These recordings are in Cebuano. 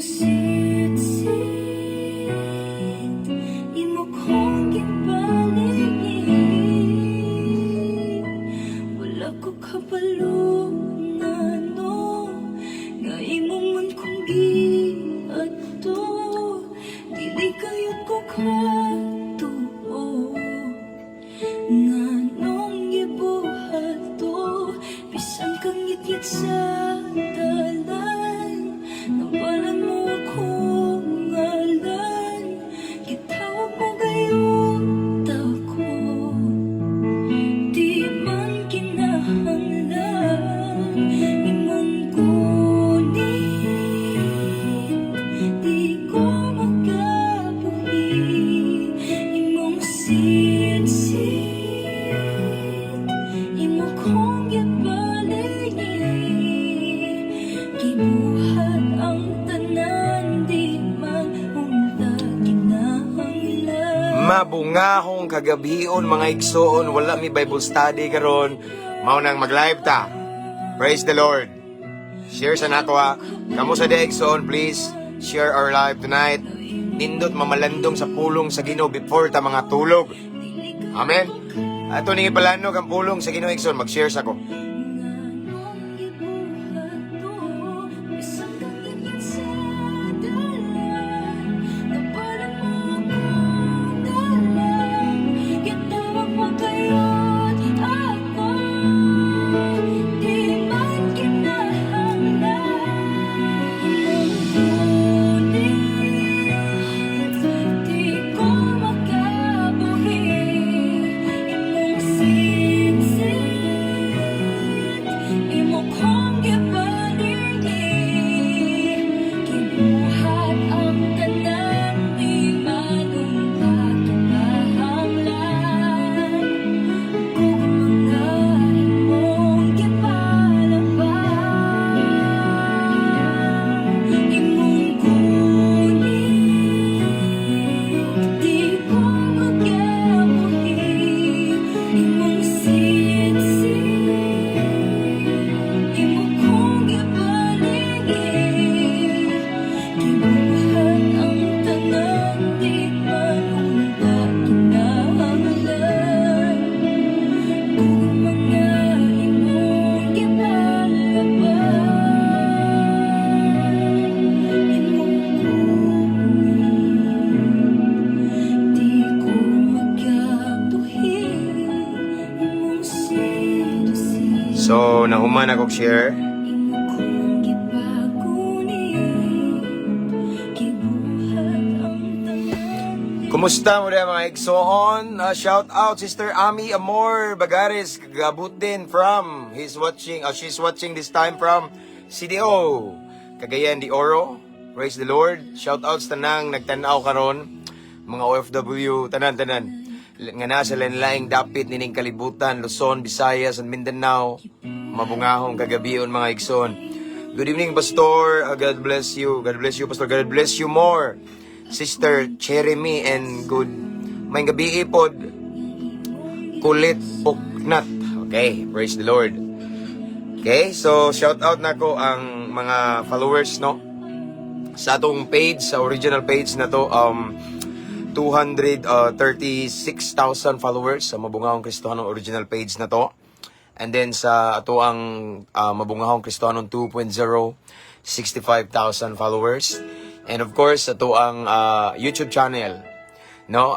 Sit-sit, imo kong gipaligid. Wala ko kabalo ngano nga imo man kong giadto. Dili kayod ko katuo nganong gibuhat to. Bisan kang ngitngit sa dalan, nabalan mo akong ngalan. Gitawag mo gayud ako. Di man kinahanglan imong gunit. Di ko makabuhi imong sit-sit. Imo kong gipaligid. Gibuhat ang tanan, di man unta kinahanglan. Mabungahong kagabion, mga igsoon, wala mi Bible study karon. Mao nang mag-live ta. Praise the Lord. Share sa nako ha. Kamo sa diha, igsoon, please share our live tonight. Nindot mamalandong sa pulong sa Ginoo before ta mga tulog. Amen. Ato ning ipalanog ang pulong sa Ginoo, igsoon, mag-share sa ko. Nganong gibuhat to? Bisan kang ngitngit sa dalan, nabalan mo akong ngalan. Gitawag mo gayud ako. Di man kinahanglan imong gunit. Di ko makabuhi imong sit-sit. Imo kong gipaligid. Gibuhat ang tanan, di man unta kinahanglan. Kung mga imong gipalabas, imong gunit. Di ko makabuhi imong sit-sit. Imo kong gipaligid. Gibuhat ang tanan, di man unta kinahanglan. Kung mga imong gipalabas, imong gunit. Di ko makabuhi imong sit-sit. So, nahuman ako share. Imo kong gipagunit. Gibuhat ang tanan. Kumusta mo diha, mga igsoon? Shout out Sister Ami Amor Bagares Gabutin from he's watching she's watching this time from CDO Cagayan de Oro. Praise the Lord. Shout out sa tanang nagtan-aw karon, mga OFW tanan-tanan nga nasa lain-laing dapit nining kalibutan, Luzon, Visayas, and Mindanao. Mabungahong kagabion, mga igsoon. Good evening, Pastor. God bless you. God bless you, Pastor. God bless you more. Sister Jeremy and good maayong gabii pod, Kulit Puknat. Okay, praise the Lord. Okay, so shout out nako ang mga followers, no, sa atong page, sa original page na to, 236,000 followers sa Mabungahong Kristohanong original page na to. And then sa ato ang Mabungahong Kristohanong 2.0, 65,000 followers. And of course, ato ang YouTube channel. No,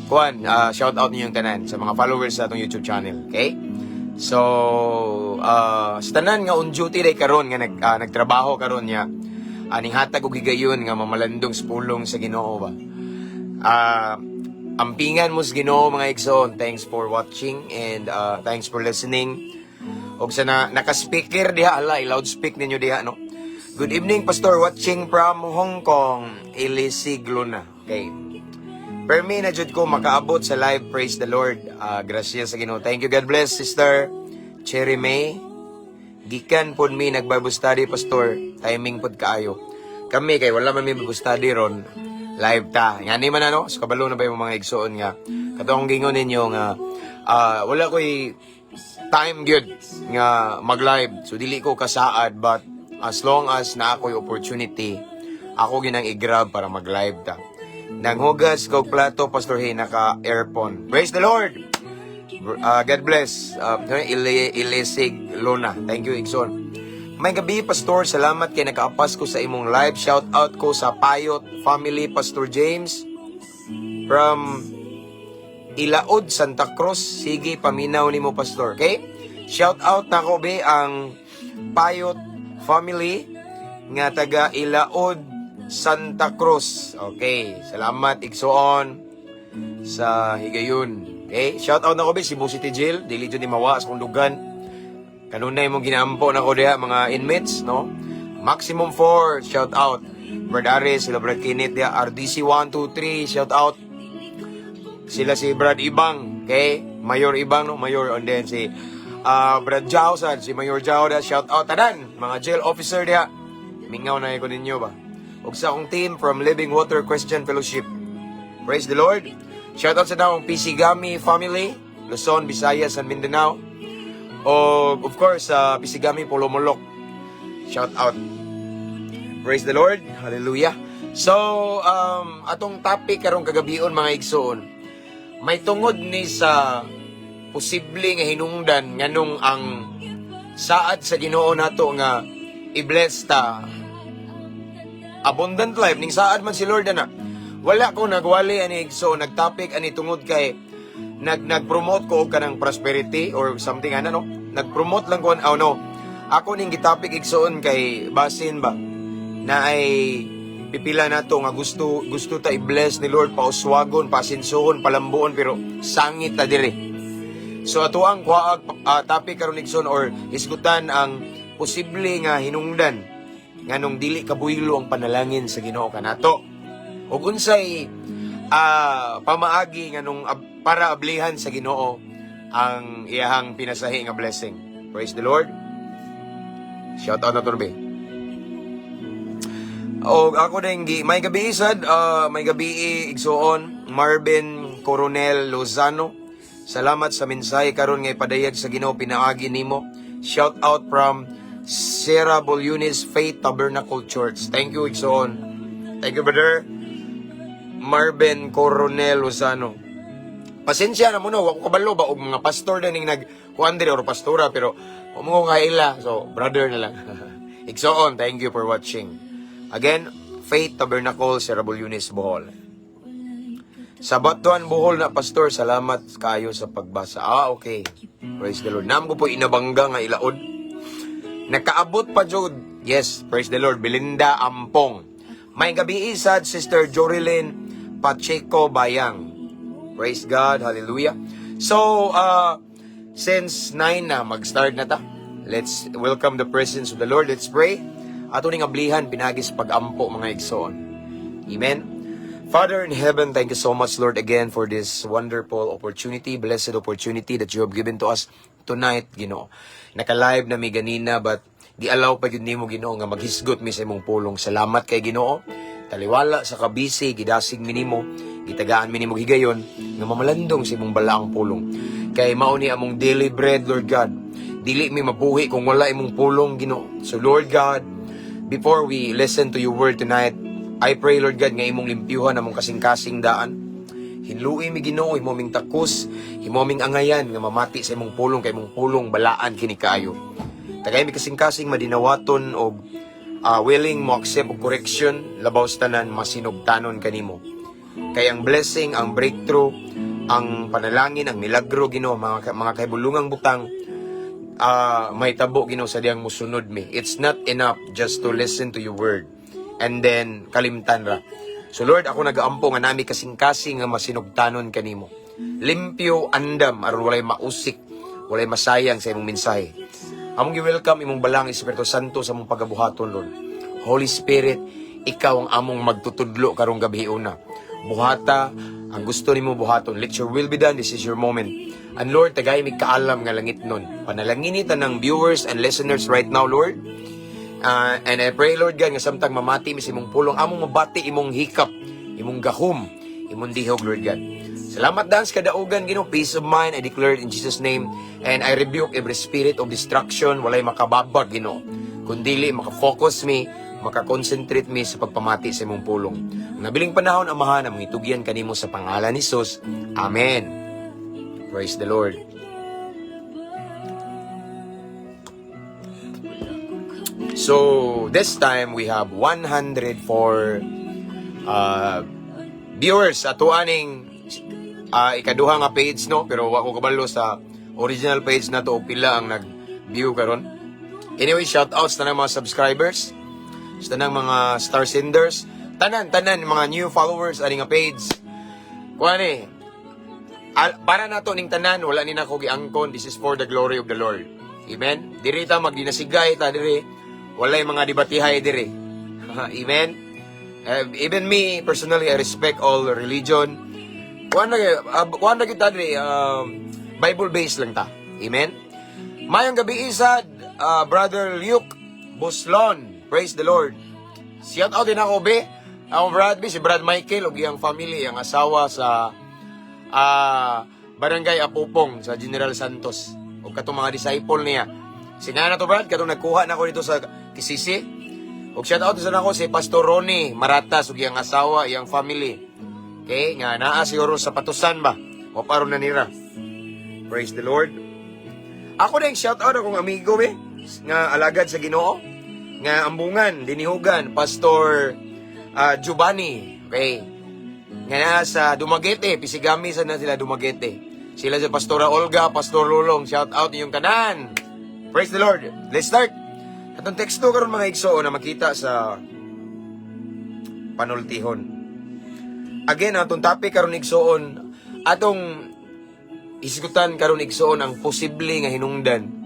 kuan, shout out ninyong tanan sa mga followers sa atong YouTube channel, okay? So, sa tanan nga on duty day karon nga nagtrabaho karon niya, aning hatag og higayon nga mamalandong sa pulong sa Ginoo ba. Ampingan mo sa Ginoo, mga igsoon. Thanks for watching and thanks for listening. Og sa na, naka-speaker diha, ala, i-loudspeak ninyo diha, no? Good evening, Pastor, watching from Hong Kong, Elisig Luna. Okay. Permi na jud ko makaabot sa live, praise the Lord. Gracias sa Ginoo. Thank you. God bless, Sister Cherry May. Gikan pod mi nag-Bible study, Pastor. Timing pod kaayo. Kami kay wala man mi Bible study ron. Live ta. Ngani man ano, so kabalo na ba yung mga igsoon nga katong gingon ninyo nga wala ko'y time gyud nga mag-live. So dili ko kasaad but As long as naa ko'y opportunity, ako ginang i-grab para mag-live ta. Nanghugas kog plato, Pastor Hey, naka-airpon. Praise the Lord! God bless. Ilisig Lona. Thank you, Igsoon. Maayong gabii, Pastor. Salamat kay nakaapas ko sa imong live. Shout out ko sa Payot family, Pastor James. From Ilaod, Santa Cruz. Sige, paminaw nimo, Pastor. Okay? Shout out nako be ang Payot family nga taga Ilaod, Santa Cruz. Okay, salamat, igsoon, sa higayon. Okay, shout out nako be Cebu City Jail, dili jud ni mawa sa kundugan. Kanunay mong ginaampo nako diha mga inmates, no? Maximum 4, shout out. Brad Aris, sila Brad Kenneth diha, RDC 1 2 3, shout out. Sila si Brad Ibang, okay? Mayor Ibang, no? Mayor, and then si Brad Jao, sad, si Mayor Jao da, shout out tanan, mga jail officer diha. Mingaw na ko ninyo ba? Ug sa akong team from Living Water Christian Fellowship. Praise the Lord. Shout out sa akong PC Gami family, Luzon, Visayas, and Mindanao. O of course, sa PC Gami Polomolok. Shout out. Praise the Lord. Hallelujah. So, atong topic karong kagabion, mga igsoon, may tungod ni sa posible nga hinungdan nganong ang saad sa Ginoo nato nga i-bless ta abundant life ning saad man si Lord ana. Wala ko nagwali ani, igsoon, nagtopic ani tungod kay nag nag-promote ko og kanang prosperity or something ana, no? Nag-promote lang ko, oh no, ako ning gitopic, igsoon, kay basin ba na ay pipila nato nga gusto gusto ta i-bless ni Lord, pauswagon, pasinsuhon, palambuon, pero sangit ta diri. So ato ang kuhaag topic karon, igsoon, or hisgutan ang posible nga hinungdan nganong dili kabuylo ang panalangin sa Ginoo kanato. Ug unsay pamaagi nganong para ablihan sa Ginoo ang iyahang pinasahi nga blessing. Praise the Lord. Shout out na turbe. O ako din gi maayong gabii sad, maayong gabii, igsoon Marvin Coronel Lozano. Salamat sa mensahe karon nga ipadayag sa Ginoo pinaagi nimo. Shout out from Sierra Bolunis Faith Tabernacle Church. Thank you, igsoon. Thank you, brother. Marvin Coronel Lozano. Pasensya na mo no, wa ko kabalo ba og mga pastor na ning nag kuan diri or pastora, pero mo nga ila. So, brother na lang. Igsoon, thank you for watching. Again, Faith Tabernacle, Sierra Bolunis, Bohol. Sa Batuan, Bohol na, pastor, salamat kayo sa pagbasa. Ah, okay. Praise the Lord. Nam ko po inabangga nga ilaod. Nakaabot pa jud. Yes, praise the Lord. Belinda Ampong. Maayong gabii sad, Sister Jorilyn Pacheco Bayang. Praise God. Hallelujah. So, since 9 na, mag-start na ta. Let's welcome the presence of the Lord. Let's pray. Ato ning ablihan pinaagi sa pag-ampo, mga igsoon. Amen. Father in heaven, thank you so much, Lord, again for this wonderful opportunity, blessed opportunity that you have given to us tonight, Ginoo. Naka-live na mi ganina, but gi-allow pa gyud nimo, Ginoo, nga maghisgot mi sa imong pulong. Salamat kay Ginoo. Taliwala sa kabisi, gidasig mi nimo, gitagaan mi nimo higayon nga mamalandong sa imong balaang pulong. Kay mao ni among daily bread, Lord God. Dili mi mabuhi kung wala imong pulong, Ginoo. So Lord God, before we listen to your word tonight, I pray, Lord God, nga imong limpyuhan among kasing-kasing daan. Hinlui mi, Ginoo, imo ming takos, imo ming angayan nga mamati sa imong pulong kay imong pulong balaan kini kaayo. Tagay mi kasing-kasing madinawaton og willing mo accept og correction, labaw sa tanan masinugtanon kanimo. Kay ang blessing, ang breakthrough, ang panalangin, ang milagro, Ginoo, mga kahibulungang butang may tabo, Ginoo, sa diyang musunod mi. It's not enough just to listen to your word and then kalimtan ra. So Lord, ako nagaampo nga nami kasing-kasing nga masinugtanon kanimo. Limpyo andam aron walay mausik, walay masayang sa imong mensahe. Among gi-welcome imong balaang Espiritu Santo sa among pagabuhaton, Lord. Holy Spirit, ikaw ang among magtutudlo karong gabi una. Buhata ang gusto nimo buhaton. Let your will be done. This is your moment. And Lord, tagay mi kaalam nga langit nun. Panalangini tanang viewers and listeners right now, Lord. And I pray, Lord God, nga samtang mamati mi sa imong pulong, among mabati imong hikap, imong gahom, imong dihog, Lord God. Salamat daan sa kadaugan, Ginoo. Peace of mind, I declare it in Jesus' name. And I rebuke every spirit of destruction, walay makababag, Ginoo. Kundili maka-focus mi, maka-concentrate mi sa pagpamati sa imong pulong. Ang nabiling panahon, Amahan, ang gitugyan kanimo sa pangalan ni Jesus. Amen. Praise the Lord. So, this time we have 104 viewers ato aning ikaduha nga page, no, pero wa ko kabalo sa original page na to og pila ang nag-view karon. Anyway, shout outs tanang mga subscribers, sa tanang mga star senders, tanan tanan mga new followers ani nga page. Kuan eh, para nato ning tanan, wala ni nako giangkon. This is for the glory of the Lord. Amen. Diri ta magdinasigay ta diri. Walay mga debatihay diri. Amen. Even me personally, I respect all religion. Kuan na kita diri, Bible based lang ta. Amen. Mayong gabi isad, Brother Luke Buslon. Praise the Lord. Shout out din ako, be. Akong Brad, be, si Brad Michael, ug iyang family, ang asawa sa Barangay Apopong sa General Santos. O katong mga disciple niya. Sina na to, Brad, katong nagkuha na ako dito sa Kisisi. Ug shout out sa nako si Pastor Ronnie Maratas ug iyang asawa, iyang family. Okay, nga naa siguro sa patusan ba. O paron na nira. Praise the Lord. Ako din shout out akong amigo be nga alagad sa Ginoo nga Ambungan, Dinihugan, Pastor Giovanni. Okay. Nga naa sa Dumaguete, Pisigami sa na sila Dumaguete. Sila sa Pastora Olga, Pastor Lulong, shout out inyong tanan. Praise the Lord. Let's start. Atong teksto karon, mga igsoon, na makita sa Panultihon. Again, atong topic karon, igsoon, atong isgutan karon, igsoon, ang posible nga hinungdan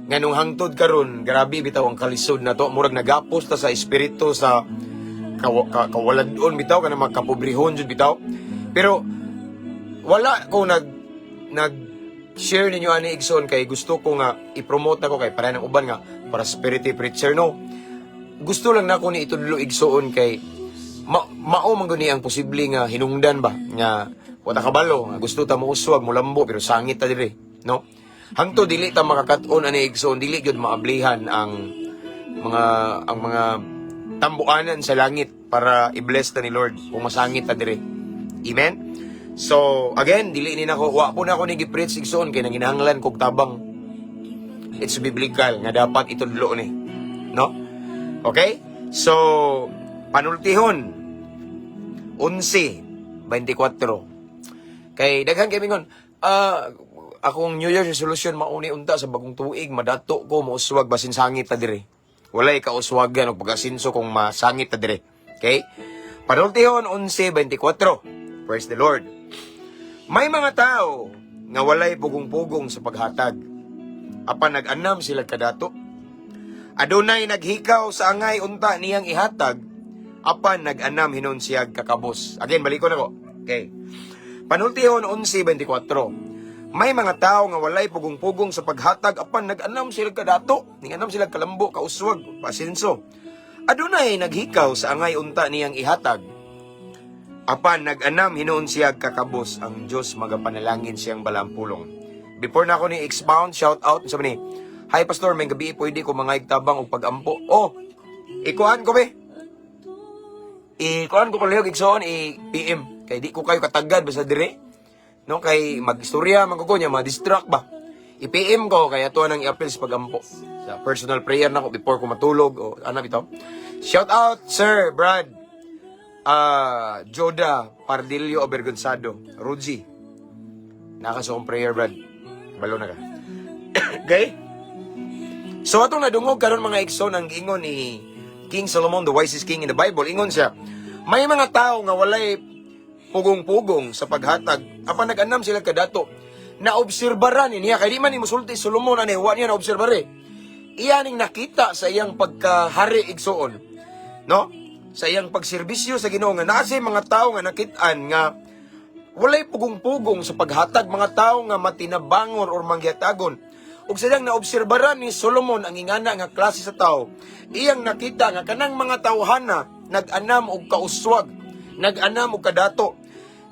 nganong hangtod karon grabe bitaw ang kalisod na to, murag nagapos ta sa espiritu sa kawaladon bitaw, kanang magkapobrehon jud bitaw. Pero wala ko nag nag share ninyo ani, igsoon, kay gusto ko nga i-promote nako kay para ng uban nga prosperity preacher, no. Gusto lang nako ni itudlo, igsoon, kay mao man guni ang posible nga hinungdan ba nga wala kabalo nga gusto ta mouswag, molambo, pero sangit ta dire, no. Hangtod dili ta makakat-on ani, igsoon, dili gyud maablihan ang mga tambuanan sa langit para i-bless ta ni Lord kung masangit ta dire. Amen. So again, dili ni nako, wa po na ako ni gi-preach, igsoon, kay nanginahanglan kog tabang. It's biblical nga dapat itudlo ni, no. Okay, so Panultihon 11:24. Kay daghan kay mingon, akong New Year's resolution mauni unta sa bagong tuig, madato ko, mouswag, basin sangit ta dire. Walay kauswagan og pag-asinso kung masangit ta dire. Okay? Panultihon 11:24. Praise the Lord. May mga tao nga walay pugong-pugong sa paghatag. Apan nag-anam sila kadato. Adunay naghikaw sa angay unta niyang ihatag, apan nag-anam hinon siyag kakabos. Again, balik ko na ko. Okay. Panultihon 11:24. May mga tao nga walay pugong-pugong sa paghatag, apan nag-anam sila kadato, ninganam sila kalambo, kauswag, pasinso. Adunay naghikaw sa angay unta niyang ihatag, apan nag-anam hinuon siya kakabos. Ang Diyos magapanalangin siyang balampulong. Before na ako ni expound, shout out sa ni. "Hi Pastor, may gabi, pwede ko mga tabang og pagampo?" Oh, ikuan ko be. Ikuan ko palihog, igsoon, i-PM. Kay di ko kayo katagad basta dire. No, kay magistorya man ko niya, ma-distract ba. I-PM ko kay ato nang i-appeal sa pagampo. Sa personal prayer nako before ko matulog o ano bitaw. Shout out Sir Brad Joda Pardillo Obergonzado, Ruji. Naka sa akong prayer, Brad. Balo na ka. Okay? So atong nadungog karon, mga igsoon, ang giingon ni King Solomon, the wisest king in the Bible, ingon siya, may mga tao nga walay pugong-pugong sa paghatag, apan nag-anam sila kadato. Naobserbaran ni niya, kay di man ni musulti Solomon ani, wa niya naobserbare. Iya ning nakita sa iyang pagkahari, igsoon, no? Sa iyang pagserbisyo sa Ginoo nga naa siya mga tao nga nakit-an nga walay pugong-pugong sa paghatag, mga tao nga matinabangor or mangyatagon. Ug sa iyang naobserbaran ni Solomon ang ingana nga klase sa tao, iyang nakita nga kanang mga tawhana nag-anam og kauswag, nag-anam og kadato.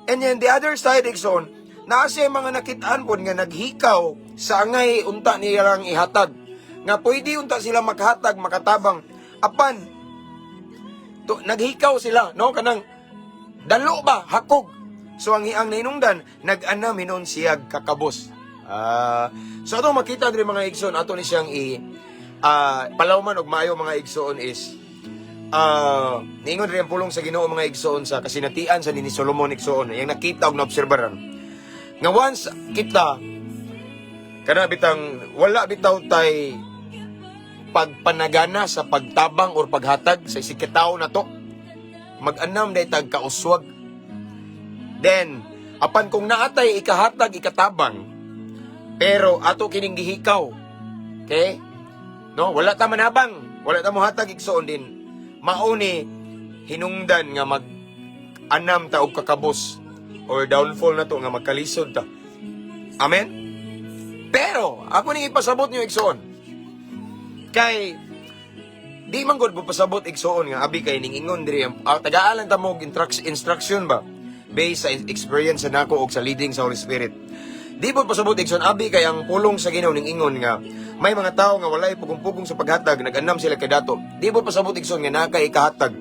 And then the other side, igsoon, naa siya mga nakitaan pod nga naghikaw sa angay unta nilang ihatag. Nga pwede unta sila makahatag, makatabang. Apan, to, naghikaw sila, no? Kanang, dalo ba? Hakog. So ang iyang nahinungdan, nag-anam hinon siyag kakabos. Ah, so ato makita diri, mga igsoon, ato ni siyang i palawman og maayo, mga igsoon, is niingon diri ang pulong sa Ginoo, mga igsoon, sa kasinatian sa ni Solomon, igsoon, iyang nakita og naobserbaran nga once kita kana bitang wala bitaw tay pagpanagana sa pagtabang or paghatag sa isig ka tawo na to, mag-anam day tag kauswag. Then apan kung naatay ikahatag, ikatabang, pero ato kining gihikaw, okay, no, wala ta manabang, wala ta mohatag, igsoon, din mao ni hinungdan nga mag anam ta og kakabos or downfall na to nga magkalisod ta. Amen. Pero ako ning ipasabot niyo, igsoon, kay di man gud mo pasabot, igsoon, nga abi kay ning ingon diri ang tagaan lang ta mo og instruction ba based sa experience sa nako og sa leading sa Holy Spirit. Di mo pasabot, igsoon, abi kay ang pulong sa Ginoo ning ingon nga may mga tawo nga walay pugong-pugong sa paghatag, nag-anam sila kay dato. Di mo pasabot, igsoon, nga naka ikahatag,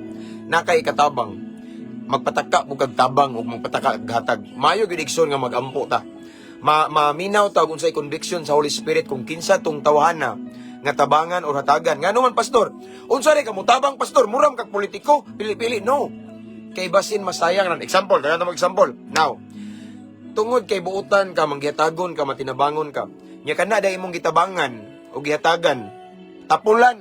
naka ikatabang, magpataka mo kag tabang ug magpataka kag hatag. Maayo gyud, igsoon, nga magampo ta, maminaw ta kung unsay conviction sa Holy Spirit kung kinsa tong tawhana nga tabangan or hatagan. Ngano man, pastor? Unsa ray ka tabang, pastor? Muram kag politiko, pili-pili. No. Kay basin masayang ran. Example, kaya mo example. Now, tungod kay buutan ka, manggihatagon ka, matinabangon ka. Nya kana dai imong gitabangan o gihatagan. Tapulan.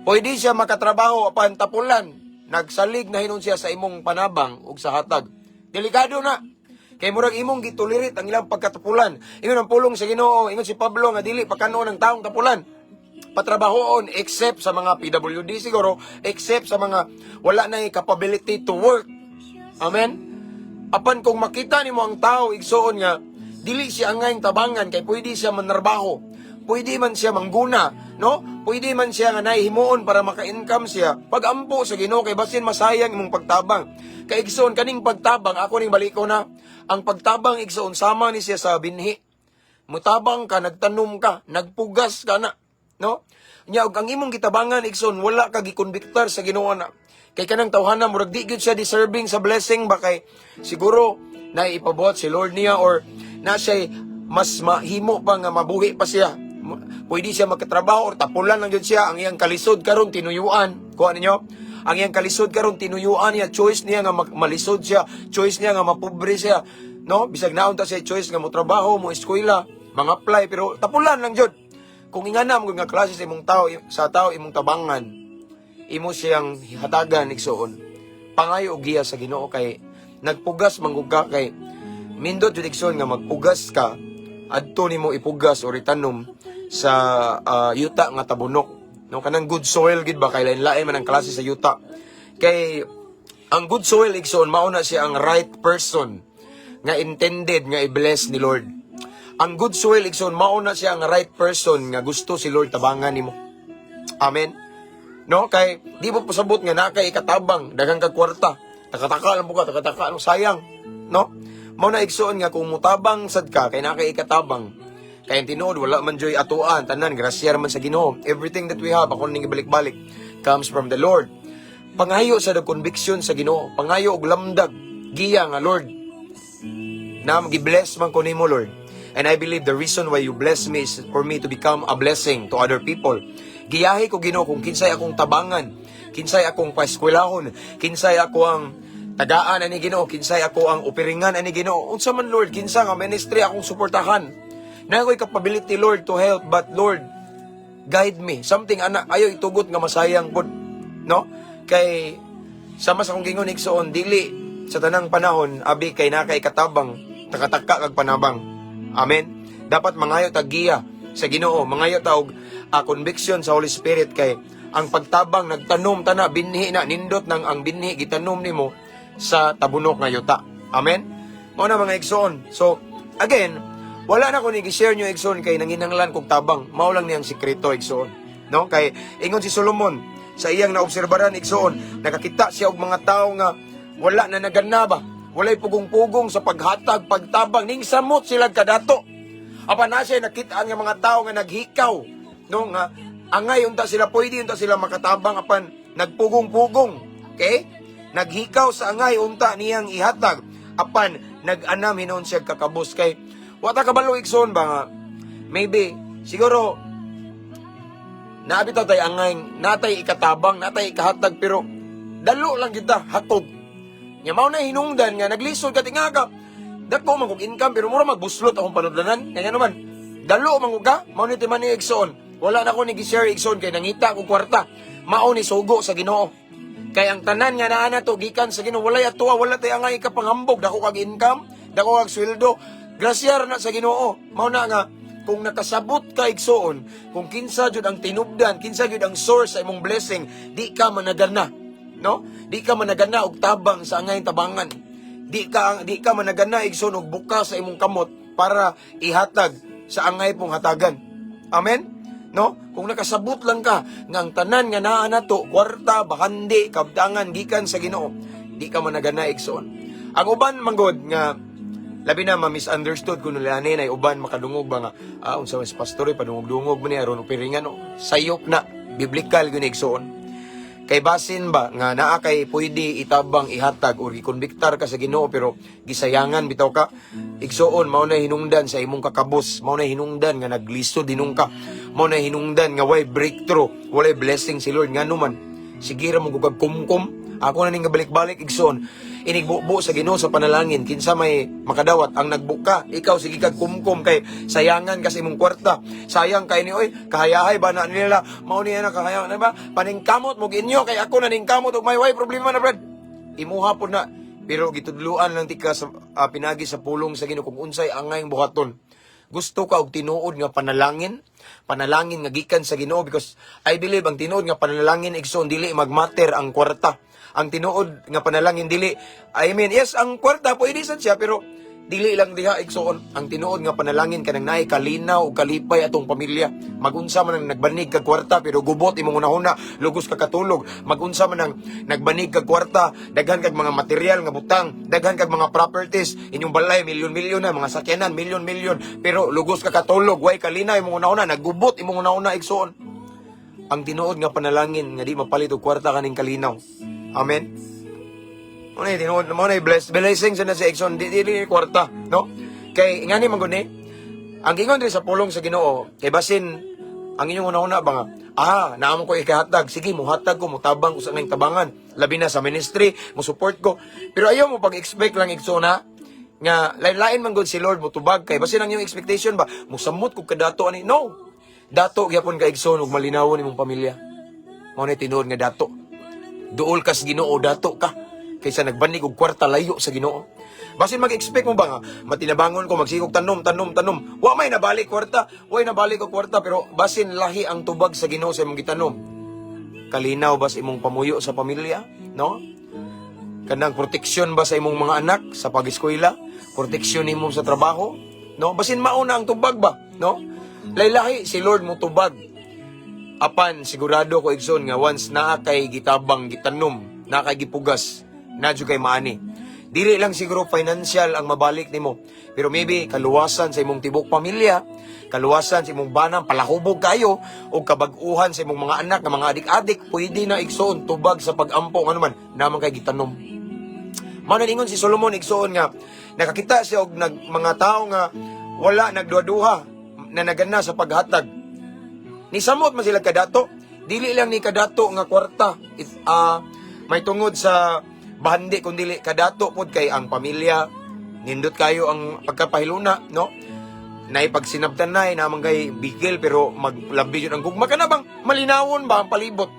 Pwede siya makatrabaho apan tapulan. Nagsalig na hinon siya sa imong panabang ug sa hatag. Delikado na. Kay murag imong gitolerate ang ilang pagkatapulan. Ingon ang pulong sa Ginoo, ingon si Pablo nga dili pakanon ang taong tapulan. Patrabahoon except sa mga PWD siguro, except sa mga wala na capability to work. Amen? Apan kung makita nimo ang tao, igsoon, nga dili siya angayng tabangan kay pwede siya manarbaho. Pwede man siya mangguna, no? Pwede man siya nga nahimuon para maka-income siya. Pagampo sa Ginoo kay basin masayang imong pagtabang. Kay igsoon, kaning pagtabang, ako ning baliko na. Ang pagtabang, igsoon, sama ni siya sa binhi. Mutabang ka, nagtanom ka, nagpugas ka na, no? Nya og ang imong gitabangan, igsoon, wala ka gikonbiktar sa Ginoo na. Kay kanang tawhana murag di gyud siya deserving sa blessing ba, kay siguro na ipabuhat si Lord niya or na siya mas mahimo pa nga mabuhi pa siya. Pwede siya magkatrabaho or tapulan lang gyud siya. Ang iyang kalisod karon tinuyuan. Kuha ninyo? Ang iyang kalisod karon tinuyuan niya, choice niya nga malisod siya, choice niya nga mapobre siya. No? Bisag naon ta siya choice nga mo trabaho, mo eskwela, mga apply, pero tapulan lang jud. Kung ingana mo nga klase sa imong tao, sa tao imong tabangan, imo siyang hatagan, igsoon. Pangayo og giya sa Ginoo kay nagpugas man gud ka, kay mindot jud, igsoon, nga magpugas ka, adto nimo ipugas or itanom sa yuta nga tabunok. No, kanang good soil gid ba, kay lain-lain man ang klase sa yuta. Kay ang good soil, igsoon, mao na siya ang right person nga intended nga i-bless ni Lord. Ang good soil, igsoon, mao na siya ang right person nga gusto si Lord tabangan nimo. Amen. No, kay di mo pasabot nga naa kay ikatabang, daghang kag kwarta. Takataka lang po ka, takataka ano, sayang, no? Mao na, igsoon, nga kung mutabang sad ka kay naa kay ikatabang. Kay ang tinuod, wala man joy atuan, tanan grasya man sa Ginoo. Everything that we have, ako ning ibalik-balik, comes from the Lord. Pangayo sa the conviction sa Ginoo, pangayo og lamdag, giya nga, "Lord, na gi-bless man ko nimo, Lord. And I believe the reason why you bless me is for me to become a blessing to other people. Giyahi ko, Ginoo, kung kinsay akong tabangan, kinsay akong paeskwelahon, kinsay ako ang tagaan ani Ginoo, kinsay ako ang opiringan ani Ginoo. Unsa man, Lord, kinsa nga ministry akong suportahan. Na ako'y capability, Lord, to help, but Lord, guide me." Something ana, ayo itugot nga masayang pod, no? Kay sama sa akong gingon, igsoon, dili sa tanang panahon abi kay naa kay katabang, takataka kag panabang. Amen. Dapat mangayo tag giya sa Ginoo, mangayo ta og conviction sa Holy Spirit, kay ang pagtabang, nagtanom ta na, binhi na, nindot nang ang binhi gitanom nimo sa tabunok nga yuta. Amen. Mao na, mga igsoon. So again, wala na ko ni gi-share nyo, igsoon, kay nanginanglan kog tabang. Mao lang niyang sikreto, igsoon. No? Kay ingon si Solomon sa iyang naobserbaran, igsoon, nakakita siya og mga tao nga wala na nagana ba. Walay pugong-pugong sa paghatag, pagtabang, ning samot sila kadato. Apan na siya nakita nga mga tao nga naghikaw. No nga angay unta sila, pwede unta sila makatabang apan nagpugong-pugong. Okay? Naghikaw sa angay unta niyang ihatag apan nag-anam hinuon siya kakabos kay wa ta kabalo, igsoon ba, nga maybe siguro naa bitaw tay angay, natay ikatabang, natay ikahatag, pero dalo lang kita hatog. Nya mao na hinungdan nga naglisod ka, tinga ka. Dako man kog income pero mura magbuslot akong panudlanan. Kaya naman dalo man ka, mao ni timan ni, igsoon. Wala na ko ni gi-share, igsoon, kay nangita ko kwarta. Mao ni sugo sa Ginoo. Kay ang tanan nga naa nato gikan sa Ginoo, walay atuwa, wala tay angay ikapanghambog, dako kag income, dako kag sweldo. Grasya ra na sa Ginoo. Mao na nga kung nakasabot ka, igsoon, kung kinsa jud ang tinubdan, kinsa jud ang source sa imong blessing, di ka managana, no? Di ka managana og tabang sa angay tabangan. Di ka managana, igsoon, og buka sa imong kamot para ihatag sa angay pong hatagan. Amen? No? Kung nakasabot lang ka nga ang tanan nga naa nato, kwarta, bahandi, kabtangan, gikan sa Ginoo, di ka managana, igsoon. Ang uban manggod nga labi na ma-misunderstood kuno nila ay uban makadungog ba nga, ah, unsa man si pastor, eh, padungog-dungog man ni aron upiringan, no? Sayop na biblical gyud, igsoon. Kay basin ba nga naa kay pwede itabang, ihatag or gikonbiktar ka sa Ginoo pero gisayangan bitaw ka, igsoon, mao na hinungdan sa imong kakabos, mao na hinungdan nga naglisod dinung ka, mao na hinungdan nga way breakthrough, walay blessing si Lord. Ngano man sige ra mo kag kumkum. Ako na ning balik-balik, igsoon, inigbubo sa Ginoo sa panalangin, kinsa may makadawat ang nagbuka. Ikaw sige kag kumkum kay sayangan kasi imong kwarta, sayang kay ni, oy, kahayahay ba na nila, mao niya na kahaya na ba, paningkamot mo inyo kay ako na ningkamot og may way problema na, brad, imuha po na. Pero gitudluan lang tika sa pinagi sa pulong sa Ginoo kung unsay angay buhaton. Gusto ka og tinuod nga panalangin, panalangin nga gikan sa Ginoo, because I believe ang tinuod nga panalangin, igsoon, dili magmatter ang kwarta. Ang tinuod nga panalangin dili, I mean, yes, ang kwarta pwede sad siya pero dili lang diha, igsoon. Ang tinuod nga panalangin kanang naay kalinaw ug kalipay atong pamilya. Magunsa man ang nagbanig kag kwarta pero gubot imong hunahuna, lugos ka katulog. Magunsa man ang nagbanig kag kwarta, daghan kag mga material nga butang, daghan kag mga properties, inyong balay milyon-milyon na, mga sakyanan milyon-milyon, pero lugos ka katulog, way kalinaw imong hunahuna, naggubot imong hunahuna, igsoon. Ang tinuod nga panalangin nga di mapalit og kwarta kaning kalinaw. Amen. Mao na tinuod, mao na blessing sa na si igsoon, di di kwarta, no? Kay ngani man gud ni, ang gingon diri sa pulong sa Ginoo, kay basin ang inyong una-una ba nga, ah, naa man ko ikahatag, sige, muhatag ko, mutabang ko sa ngayong tabangan, labi na sa ministry, mo support ko. Pero ayaw mo pag-expect lang, igsoon, ha, nga lain-lain man gud si Lord mutubag, kay basin ang inyong expectation ba, musamot kog kadato ani. No. Dato gyapon ka, igsoon, ug malinawon imong pamilya. Mao na tinuod nga dato. Duol ka sa Ginoo, dato ka kaysa nagbanig og kwarta layo sa Ginoo. Basin mag-expect mo ba nga matinabangon ko, magsigog tanom tanom tanom, wa may nabalik kwarta, way nabalik og kwarta, pero basin lahi ang tubag sa Ginoo sa imong gitanom. Kalinaw ba sa imong pamuyo sa pamilya, no? Kanang proteksyon ba sa imong mga anak sa pag-eskwela, proteksyon nimo sa trabaho, no? Basin mauna ang tubag ba, no? Laylahi si Lord mo tubag. Apan sigurado ko, igsoon, nga once naa kay gitabang, gitanom, naa kay gipugas, naa jud kay maani. Dili lang siguro financial ang mabalik nimo, pero maybe kaluwasan sa imong tibok pamilya, kaluwasan sa imong banang palahubog kayo o kabag-uhan sa imong mga anak nga mga adik-adik, pwede na, igsoon, tubag sa pag-ampo, ngano man naa man kay gitanom. Mao na ingon si Solomon, igsoon, nga nakakita siya og mga tao nga wala nagduha-duha na nagana sa paghatag. Nisamot man sila kadato. Dili lang ni kadato nga kwarta may tungod sa bahandi kun dili kadato pod kay ang pamilya nindot kayo ang pagkapahiluna, no? Nay pagsinabtan nay naman kay bigil pero maglabi jud ang gugma, kana bang malinawon ba ang palibot.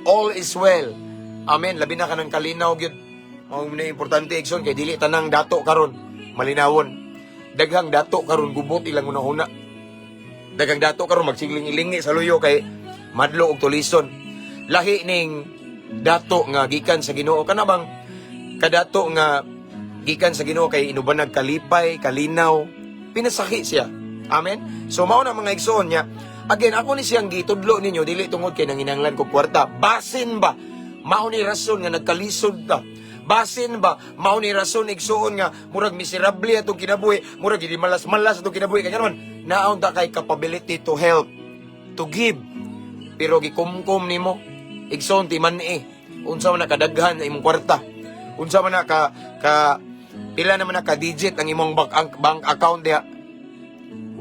All is well. Amen. Labi na kanang kalinaw gyud. Mao na importante, igsoon, kay dili tanang dato karon malinawon. Daghang dato karon gubot ilang hunahuna. Daghang dato karon magsigling ilingi sa luyo kay madlo og tulison. Lahi ning dato nga gikan sa Ginoo, kana bang kadato nga gikan sa Ginoo kay inubanag kalipay, kalinaw, pinasaki siya. Amen. So mao na, mga igsoon niya. Again, ako ni siyang gitudlo ninyo dili tungod kay nanginanglan ko kwarta. Basin ba mao ni rason nga nagkalisod ta? Basin ba mao ni rason, igsoon, nga murag miserable atong kinabuhi, murag gidi malas-malas atong kinabuhi, kay naman naa unta kay capability to help. to give. Pero gikumkum nimo. Igsoon ti man eh. Unsa man na kadaghan na imong kwarta. Unsa man na ka ka pila naman na ka digit ang imong bank account diha.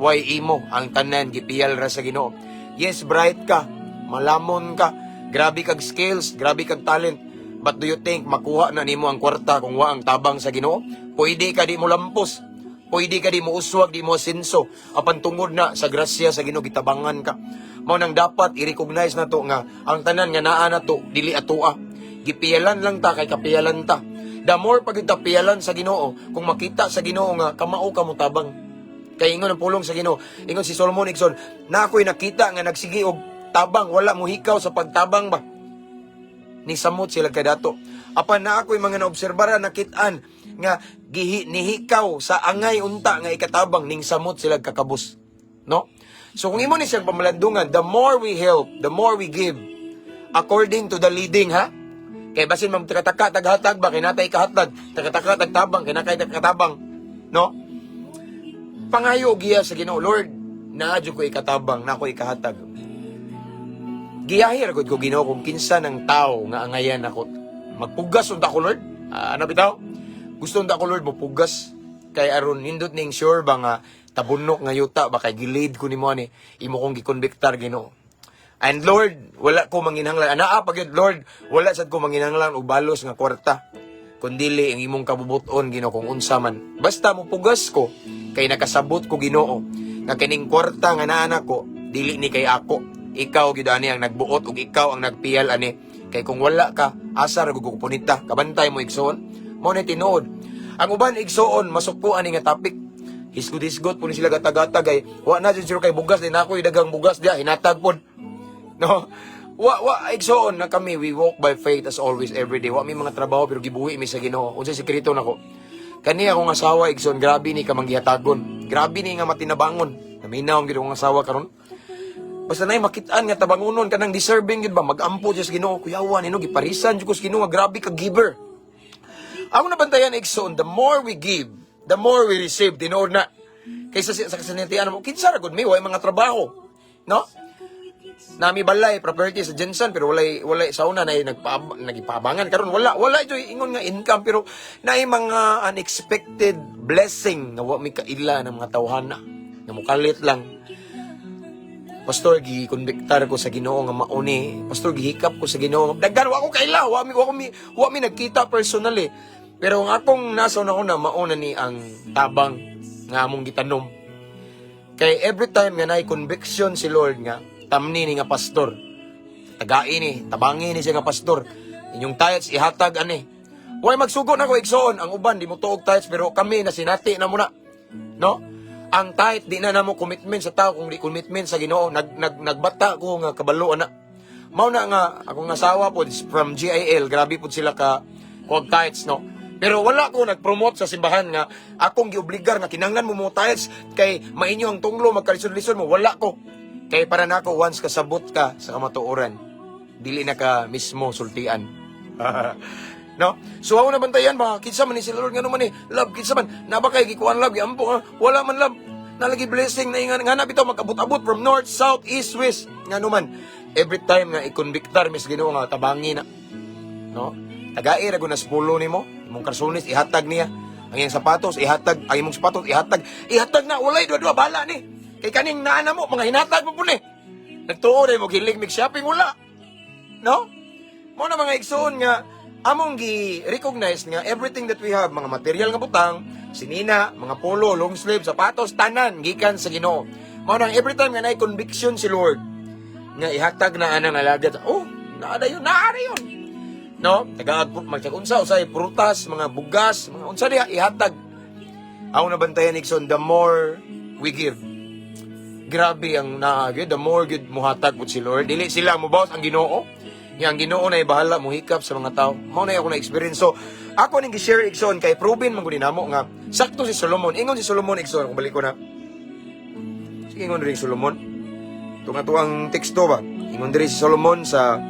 Way imo ang tanan, gipiyal ra sa Ginoo. Yes, bright ka, malamon ka, grabe kag skills, grabe kag talent. But do you think makuha na nimo ang kwarta kung wa ang tabang sa Ginoo? Pwede ka di mo lampos. Pwede ka di mo uswag, di mo asenso. Apan tungod na sa grasya sa Ginoo, gitabangan ka. Mao nang dapat i-recognize nato nga ang tanan nga naa nato dili atoa. Gipiyalan lang ta kay kapiyalan ta. The more pag piyalan sa Ginoo, kung makita sa Ginoo nga kamao ka mo tabang. Kay ingon ang pulong sa Ginoo, ingon si Solomon, igsoon, na ako'y nakita nga nagsige og tabang, wala mo hikaw sa pagtabang ba. Ni samot sila kadato. Apan na ako'y mga naobserbara, nakitaan nga gihi nihikaw sa angay unta nga ikatabang, ning samot sila kakabus. No? So kung imo ni siyang pamalandungan, the more we help, the more we give, according to the leading, ha? Kay basin mam takataka taghatag ba kay natay kahatag, takataka tagtabang kay nakay katabang, no? Pangayo og giya sa Ginoo, "Lord, naa jud ko ikatabang, na ako ikahatag. Giyahi ra gud ko, Ginoo, kung kinsa ng tao nga angayan ako. Magpugas unta ko, Lord." Ah, ano bitaw? Gusto unta ko, Lord, mopugas kay aron nindot ning sure ba nga tabunok nga yuta ba kay gilid ko nimo ani, imo kong gikonbiktar, Ginoo. And Lord, wala ko manginahanglan. Anaa pa gyud, Lord, wala sad ko manginahanglan og balos nga kwarta. Kundili ang imong kabubuton, Ginoo, kung unsa man. Basta mo pugas ko kay nakasabot ko, Ginoo, nga kining kwarta nga naa nako dili ni kay ako. Ikaw gyud ani ang nagbuot ug ikaw ang nagpiyal ani. Kay kung wala ka, asa ra gud ko punita? Kabantay mo, igsoon. Mao ni tinuod. Ang uban, igsoon, masuko ani nga topic. Hisgot-hisgot po ni sila, gatag-gatag ay wa na jud sure kay bugas din ako dagang bugas diya hinatag pod. No? Wa igsoon na kami, we walk by faith as always, every day. Wa mi mga trabaho pero gibuhi mi sa Ginoo. Unsay sekreto nako? Kani akong asawa, igsoon, grabe ni ka manggihatagon. Grabe ni nga matinabangon. Naminaw gid akong asawa karon. Basta nay makitaan nga tabangunon kanang deserving gid ba, magampo siya sa Ginoo. Kuyawan nino giparisan jud ko sa Ginoo nga grabe ka giver. Ang nabantayan, igsoon, the more we give, the more we receive, tinuod na. Kaysa sa kasanitian mo, kinsa ra gud mi, way mga trabaho. No? Nami balay, property sa GenSan, pero walay sa una na nagipabangan karon wala wala joy ingon nga income, pero naay mga unexpected blessing nga wa mi kaila ng mga tawhana nga mukalit lang. "Pastor, gi-convictar ko sa Ginoo nga mauni. Pastor, gihikap ko sa Ginoo." Daghan wa ko kaila, wa mi nagkita personally. Pero ang akong nasa una ko na mauna ni ang tabang nga among gitanom. Kay every time nga naay conviction si Lord nga tamni ni nga pastor. Tagai ni, tabangi ni siya nga pastor. Inyong tithes ihatag ani. Way magsugo na ko, igsoon, ang uban di mo tuog tithes, pero kami na sinati na muna. No? Ang tithe di na namo commitment sa tao kung di commitment sa Ginoo. Nag, nag nagbata ko nga kabalo ana. Mao na nga akong asawa pod is from GIL, grabe pod sila ka kuwag tithes, no. Pero wala ko nag-promote sa simbahan nga akong giobligar nga kinahanglan mo mo tithes kay mainyo ang tunglo, magkalisod-lisod mo. Wala ko. Kay para nako, once kasabot ka sa kamatuoran, dili na ka mismo sultian. No? So ako nabantayan ba, kinsa man ni sila, Lord, ngano man ni love, kinsa man na ba kay gikuan, love, giampo nga wala man, love, nalagi blessing na ingan nga na bitaw magabot-abot from north, south, east, west, ngano man every time nga i-convictar mis Ginoo nga tabangi na. No? Tagai ra gud na spulo nimo, imong karsunis ihatag niya. Ang iyang sapatos ihatag, ang imong sapatos ihatag. Ihatag na walay duwa-duwa, bala ni. Kay kaning naa na mo mga hinatag mo pud ni. Nagtuo mo gilig mig shopping, wala. No? Mo na mga igsoon nga among gi-recognize nga everything that we have, mga material nga butang, sinina, mga polo, long sleeve, sapatos, tanan gikan sa Ginoo. Mao nang every time nga naay conviction si Lord nga ihatag na anang alagad, oh, naa dayon, naa dayon. No? Tagaag magtag unsa usay prutas, mga bugas, mga unsa diha ihatag. Ako nabantayan, igsoon, the more we give. Grabe ang naa gyud, the more gyud muhatag pud si Lord. Dili sila mobawas, ang Ginoo. Nga ang Ginoo na bahala mohikap sa mga tao. Mao na ako na experience. So, ako ning gi-share, igsoon, kay proven man gud namo nga sakto si Solomon. Ingon si Solomon, igsoon, kung balik ko na. Sige, ingon rin Solomon. Tunga tuang teksto ba? Ingon diri si Solomon sa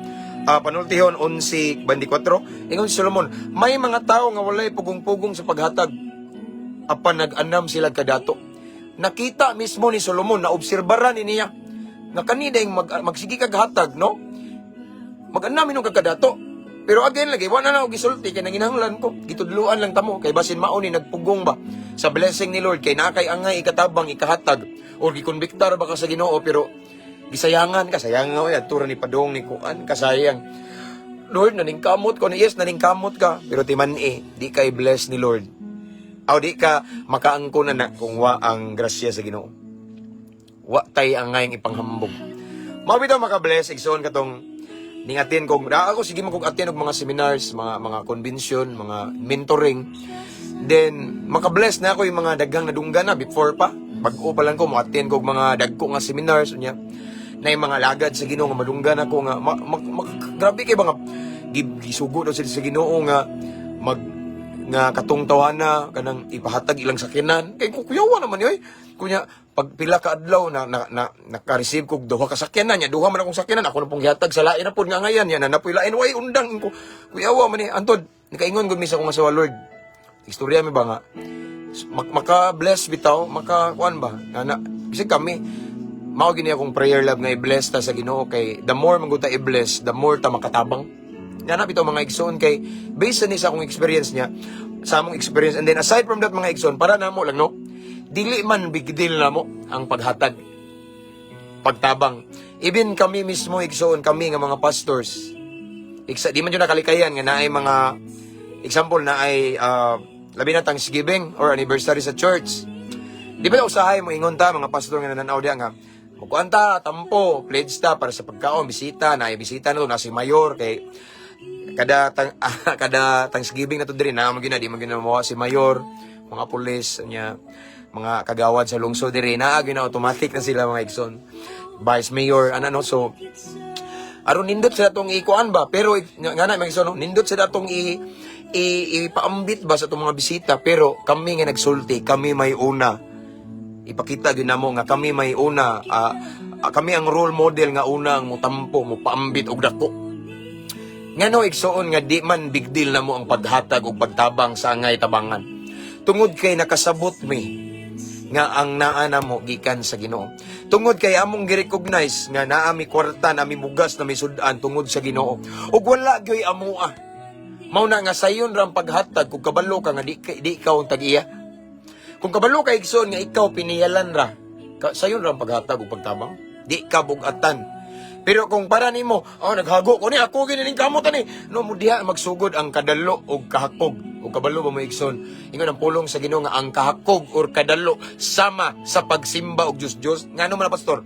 Panultihon 11:24. Ingon si Solomon, may mga tao nga walay pugong-pugong sa paghatag apan nag-anam sila kadato. Nakita mismo ni Solomon, naobserbaran ni niya. Nga kanina yung magsige kag hatag, no? Mag-anam inog kag kadato. Pero again lagi, wala na ako gisulti kay nanginahanglan ko. Gitudluan lang tamo kay basin mao ni nagpugong ba sa blessing ni Lord kay naa kay angay ikatabang, ikahatag, or gikonbiktar ba ka sa Ginoo, pero gisayangan ka, sayang nga oy, adto ra ni padong ni kuan, kasayang. Lord, naningkamot ko. Yes, naningkamot ka. Pero timan eh, di ka i-bless ni Lord. Aw, di ka makaangko na na kung wa ang grasya sa Ginoo. Wa tay angay ipanghambog. Mao bitaw maka-bless, igsoon, katong ningatin kong na ako, sige man kog attend og mga seminars, mga convention, mga mentoring. Then maka-bless na ako yung mga daghang nadunggan na before pa. Bag-o pa lang ko mo attend kog mga dagko nga seminars unya. Na yung mga lagad sa Ginoo nga madunggan ako nga grabe kay ba nga gisugo daw sila sa Ginoo nga mag nga katong tawana kanang ipahatag ilang sakyanan kay kuyawa naman yoy. Kunya pag pila ka adlaw na naka-receive kog duha ka sakyanan nya, duha man akong sakyanan, ako na pong gihatag sa lain na pod nga ngayan nya na napoy lain way undang ko, kuyawa man ni. Antod nakaingon gud mi sa akong asawa, "Lord, istorya mi ba nga maka-bless bitaw, maka kuan ba nga na bisag kami." Mao gini akong prayer love nga i-bless ta sa Ginoo kay the more man gud ta i-bless, the more ta makatabang. Nga na bitaw, mga igsoon, kay based sa ni sa akong experience niya, sa among experience. And then aside from that, mga igsoon, para namo lang, no, dili man big deal namo ang paghatag, pagtabang. Even kami mismo, igsoon, kami nga mga pastors, di man yun nakalikayan nga naay mga example na ay labi na Thanksgiving or anniversary sa church. Di ba usahay mo ingon ta mga pastor nga nananaw diya nga mukuan ta, tampo, pledge ta para sa pagkaon, bisita, na bisita na to, na si mayor kay kada Thanksgiving na to diri na mo gina di man gina mawa si mayor, mga pulis niya, mga kagawad sa lungsod diri na gina, automatic na sila, mga igsoon, vice mayor ana, no? So aron nindot sila tong ikuan ba, pero nga na, mga igsoon, no? Nindot sila tong i ipaambit ba sa itong mga bisita, pero kami nga nagsulti, kami may una ipakita gyud namo nga kami may una, kami ang role model nga una ang mutampo, mupaambit og dako. Ngano, igsoon, nga di man big deal namo ang paghatag og pagtabang sa angay tabangan? Tungod kay nakasabot mi nga ang naa namo gikan sa Ginoo. Tungod kay among gi-recognize nga naa mi kwarta, na mi bugas, na mi sud-an tungod sa Ginoo. Ug wala gyoy amoa. Mao na nga sayon ra ang paghatag kung kabalo ka nga di ikaw ang tag-iya. Kung kabalo ka, igsoon, nga ikaw piniyalan ra, sayon ra ang paghatag ug pagtabang. Di ka bugatan. Pero kung para nimo, "Oh, naghago ko ni, ako gini ning kamot ani." No mo diha magsugod ang kadalo og kahakog. Og kabalo ba mo, igsoon? Ingon ang pulong sa Ginoo nga ang kahakog or kadalo sama sa pagsimba og Dios Dios. Ngano man na, pastor?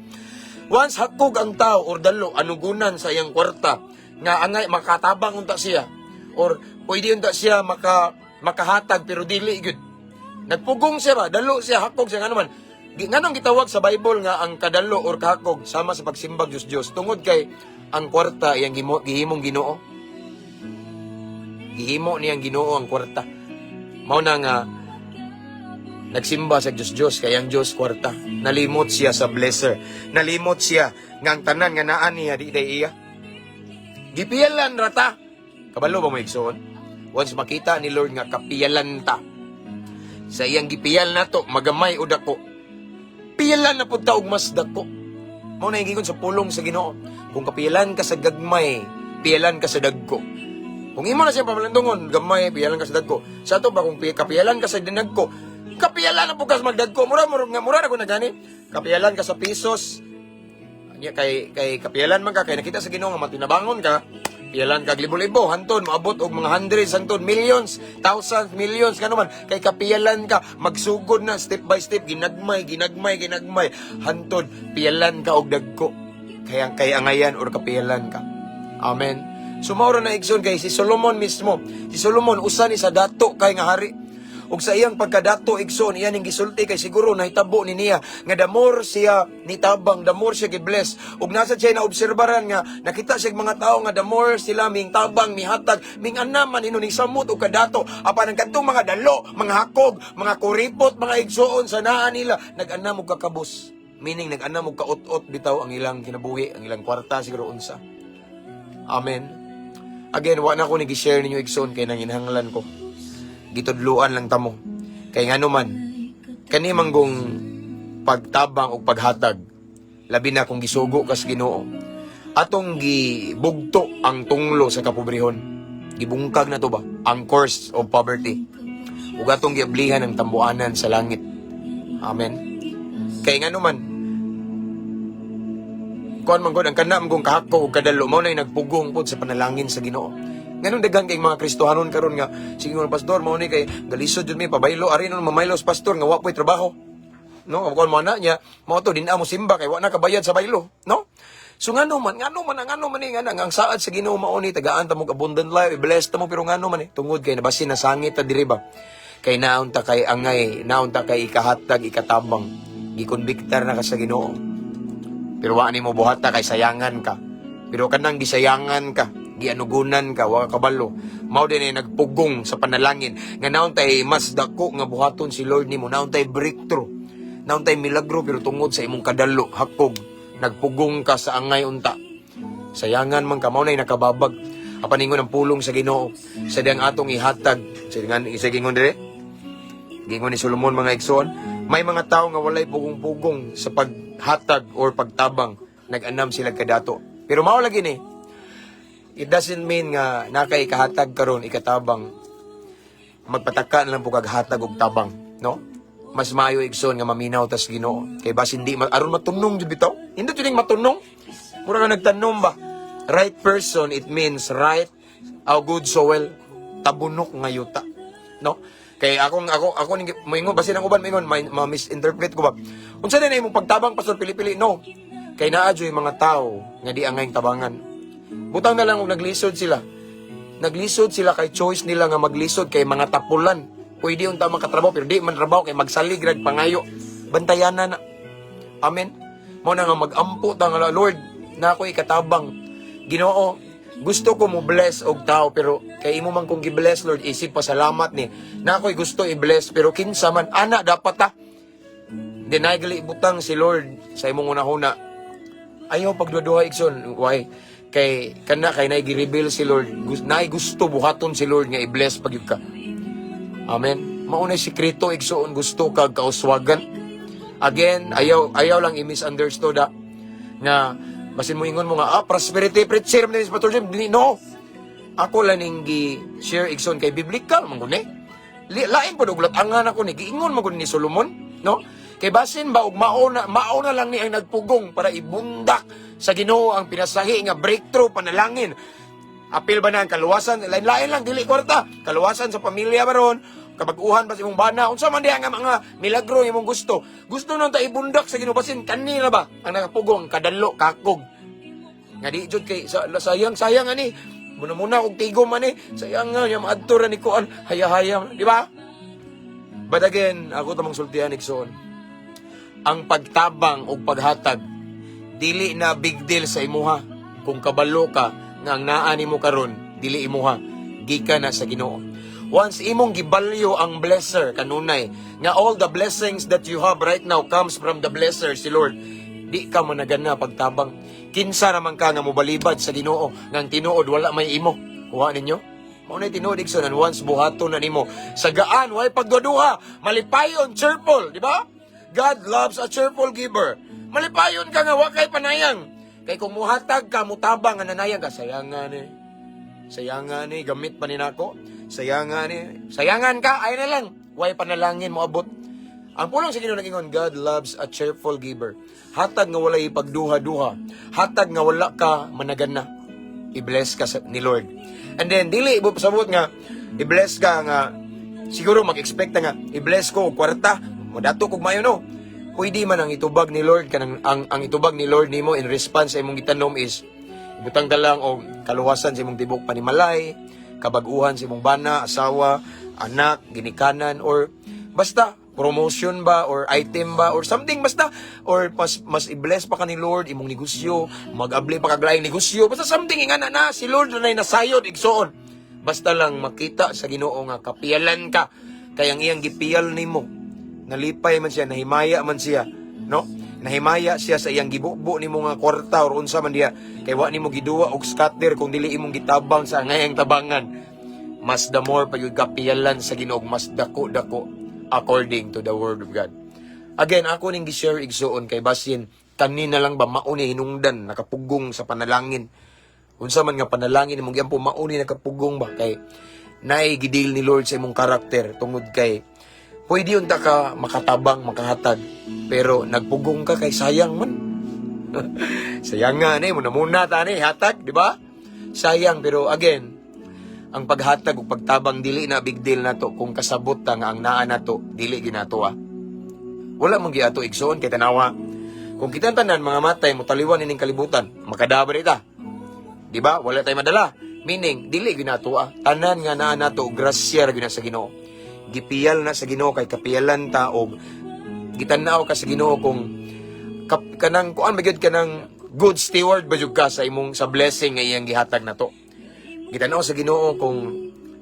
Once hakog ang tao or dalo anugunan sa iyang kwarta nga angay makatabang unta siya or pwede unta siya makahatag, pero dili gyud. Nagpugong siya ba? Dalo siya, hakog siya, ngano man. Nganong gitawag sa Bible nga ang kadalo or kahakog sama sa pagsimbag Dios Dios? Tungod kay ang kwarta iyang gihimong Ginoo. Gihimo niyang Ginoo ang kwarta. Mao na nga nagsimba sa Dios Dios kay ang Dios kwarta. Nalimot siya sa blesser. Nalimot siya nga ang tanan nga naa niya di day iya. Gipiyalan ra ta. Kabalo ba mo, igsoon? Once makita ni Lord nga kapiyalan ta sa iyang gipiyal nato, magamay o dako, piyalan na pud ta og mas dako. Mao na giingon sa pulong sa Ginoo. Kung kapiyalan ka sa gagmay, piyalan ka sa dagko. Kung imo na siya pamalandungon, gamay, piyalan ka sa dagko. Sa ato ba, kung kapiyalan ka sa dinagko, kapiyalan na pud ka sa magdagko. Mura, mura, nga mura na ko na gani. Kapiyalan ka sa pesos, nya kay kapiyalan man ka kay nakita sa Ginoo nga matinabangon ka, piyalan kag libo-libo hantod moabot og mga hundreds, hantod millions, thousands, millions, kano man kay kapiyalan ka, magsugod na step by step, ginagmay, ginagmay, ginagmay, hantod piyalan ka og dagko kay angayan or kapiyalan ka. Amen. Sumao ra na, igsoon, kay si Solomon mismo, si Solomon usa ni sa dato kay nga hari. Ug sa iyang pagkadato, igsoon, iyan ning gisulti kay siguro nahitabo ni niya nga the more siya nitabang, the more siya gibless. Ug nasa siya naobserbaran nga nakita siya mga tao nga the more sila ming tabang, mihatag, ming anaman ino ning samot og kadato. Apan ang kadtong mga dalo, mga hakog, mga kuripot, mga igsoon, sa naa nila nag-anam og kakabos. Meaning nag-anam og kaut-ot bitaw ang ilang kinabuhi, ang ilang kwarta siguro unsa. Amen. Again, wa na ko ni gi-share ninyo, igsoon, kay nanginhanglan ko. Gitudluan lang tamo. Kay ngano man, kani manggong pagtabang o paghatag. Labi na kung gisugo ka sa Ginoo. Atong gibugto ang tunglo sa kapobrehon. Gibungkag na to ba? Ang curse of poverty. Ug atong giablihan ang tambuanan sa langit. Amen. Kay ngano man, kuan man gud ang kana man kung kahako ug kadalo mao nay nagpugong pod sa panalangin sa Ginoo. Nganong daghan kay mga Kristohanon karon nga, "Sige nga, pastor, mao ni kay galisod jud mi pabaylo ari nun mamaylos, pastor, nga wa po'y trabaho." No, kuan mo na niya, mao to din mo simba kay wa na kabayad sa baylo, no? So ngano man ni nga ang saad sa Ginoo mao ni tagaan ta mo abundant life, i-bless ta mo, pero ngano man eh tungod kay nabasin na sangit ta diri ba? Kay naon ta kay angay, naon ta kay ikahatag, ikatabang, gikonbiktar na ka sa Ginoo. Pero wa nimo buhata kay sayangan ka. Pero kanang gisayangan ka, gianugunan ka, wa ka kabalo. Mao din ay nagpugong sa panalangin nga naon tay mas dako nga buhaton si Lord nimo, naon tay breakthrough. Naon tay milagro, pero tungod sa imong kadalo, hakog, nagpugong ka sa angay unta. Sayangan man ka, mao nay nakababag. Apan ingon ang pulong sa Ginoo, sa diyang atong ihatag, sa diyang isa gingon dire, gingon ni Solomon, mga igsoon, may mga tao nga walay pugong-pugong sa paghatag or pagtabang, nag-anam sila kadato. Pero mao lagi ni, it doesn't mean nga nakay ikahatag karon, ikatabang, magpataka na lang po kag hatag og tabang, no? Mas maayo, igsoon, nga maminaw tas Ginoo. Kay basin di aron matunong jud bitaw. Hindi jud ning matunong. Mura ka nagtanom ba? Right person, it means right aw good soil, tabunok nga yuta. No? Kay akong ako ako ning moingon, basin ang uban moingon may ma-misinterpret ko ba. Unsa din imong pagtabang, Pastor, pili-pili? No. Kay naa jud mga tao nga di angay tabangan. Butang na lang og naglisod sila. Naglisod sila kay choice nila nga maglisod kay mga tapulan. Pwede unta makatrabaho pero di man trabaho kay magsalig rag pangayo. Bantayanan na. Amen. Mao na nga magampo ta nga, "Lord, na ako ikatabang. Ginoo, gusto ko mo bless og tao, pero kay imo man kong gi-bless, Lord, isip pasalamat ni. Na ako'y gusto i-bless, pero kinsa man ana dapat ta." Deny gali ibutang si Lord sa imong unahuna. Ayaw pagduduha, igsoon. Why? Kay kana kay nay gi-reveal si Lord. Naay gusto buhaton si Lord nga i-bless pag ka. Amen. Maunay sikreto, igsoon, gusto kag kauswagan. Again, ayaw ayaw lang i-misunderstood ah, nga basin mo ingon mo nga, "Ah, prosperity preacher man ni Pastor Jim." Dili, no. Ako lang ning gi-share, igsoon, kay biblical man gud ni. Lain pod og latangan ako ni giingon man gud ni Solomon, no? Kay basin ba og mao na lang ni ang nagpugong para ibundak sa Ginoo ang pinasahi nga breakthrough panalangin. Apil ba na ang kaluwasan? Lain-lain lang, dili kwarta. Kaluwasan sa pamilya ba ron? Kabag-uhan ba sa imong bana? Unsa man diha nga mga milagro imong gusto? Gusto nang ta ibundak sa Ginoo, basin kanila ba ang nakapugong kadalo kakog. Nga di jud kay sa, sayang sayang ani. Muna muna og tigom ani. Sayang nga nya maadto ra ni kuan haya-haya, di ba? But again, ako tamang sultihan, igsoon. Ang pagtabang og paghatag dili na big deal sa imuha kung kabalo ka nga ang naa nimo karon dili imuha, gikan na sa Ginoo. Once imong gibalyo ang blesser kanunay nga all the blessings that you have right now comes from the blesser, si Lord, di ka managana pagtabang. Kinsa naman ka nga mobalibad sa Ginoo nga ang tinuod wala may imo? Kuha ninyo. Mao na tinuod, igsoon, and once buhaton na nimo sa gaan, way pagduduha, malipayon, cheerful, di ba? God loves a cheerful giver. Malipayon ka nga wa kay panayang. Kay kung muhatag ka, mutabang nga nanayang ka, "Sayang nga ni. Sayang nga ni, gamit pa ni nako. Sayang nga ni." Sayangan ka, ay na lang. Way panalangin mo abot. Ang pulong sa Ginoo nagingon, God loves a cheerful giver. Hatag nga walay pagduha-duha. Hatag nga wala ka managana. I-bless ka ni Lord. And then, dili, sabot nga, i-bless ka nga, siguro mag-expect na nga, i-bless ko, og kwarta, modato kog mayo, no. Pwede man ang itubag ni Lord, kanang, ang itubag ni Lord nimo in response sa imong gitanom is, ibutang ka lang og kaluwasan sa imong tibok panimalay, kabag-uhan sa imong bana, asawa, anak, ginikanan, or basta promotion ba or item ba or something basta, or mas i-bless pa ka ni Lord imong negosyo, mag-abli pa kag laing negosyo, basta something ingana na si Lord na nasayod, igsoon. Basta lang makita sa Ginoo nga kapiyalan ka kay ang iyang gipiyal nimo, nalipay man siya, nahimaya man siya, no? Nahimaya siya sa iyang gibubo nimo nga kwarta or unsa man diha kay wa nimo giduwa og scatter kung dili imong gitabang sa angayang tabangan. Mas the more pa gyud kapiyalan sa Ginoo, mas dako-dako according to the word of God. Again, ako ning gi-share, igsuon, kay basin Kanina lang ba mao ni hinungdan nakapugong sa panalangin. Unsa man nga panalangin imong giampo, mao ni nakapugong ba, kay naay gi-deal ni Lord sa imong karakter, tungod kay pwede unta ka makatabang, makahatag, pero nagpugong ka kay sayang man. Sayang nga ni mo na muna ta ni hatag, di ba? Sayang. Pero again, ang paghatag ug pagtabang dili na big deal nato kung kasabot ta nga ang naa nato dili ginato ah. Wala man giato, igsoon, kay tanawa. Kung kitang tanan mga matay mo taliwan ining kalibutan, makadabar ita. Di ba? Wala tay madala. Meaning, dili ginato ah. Tanan nga naa nato, grasya ra gyud na sa Ginoo. Gipiyal na sa Ginoo kay kapiyalan ta og gitan-aw ka sa Ginoo kung kanang kuan ba gyud, kanang good steward ba jud ka sa imong sa blessing nga iyang gihatag nato. Gitan-aw sa Ginoo kung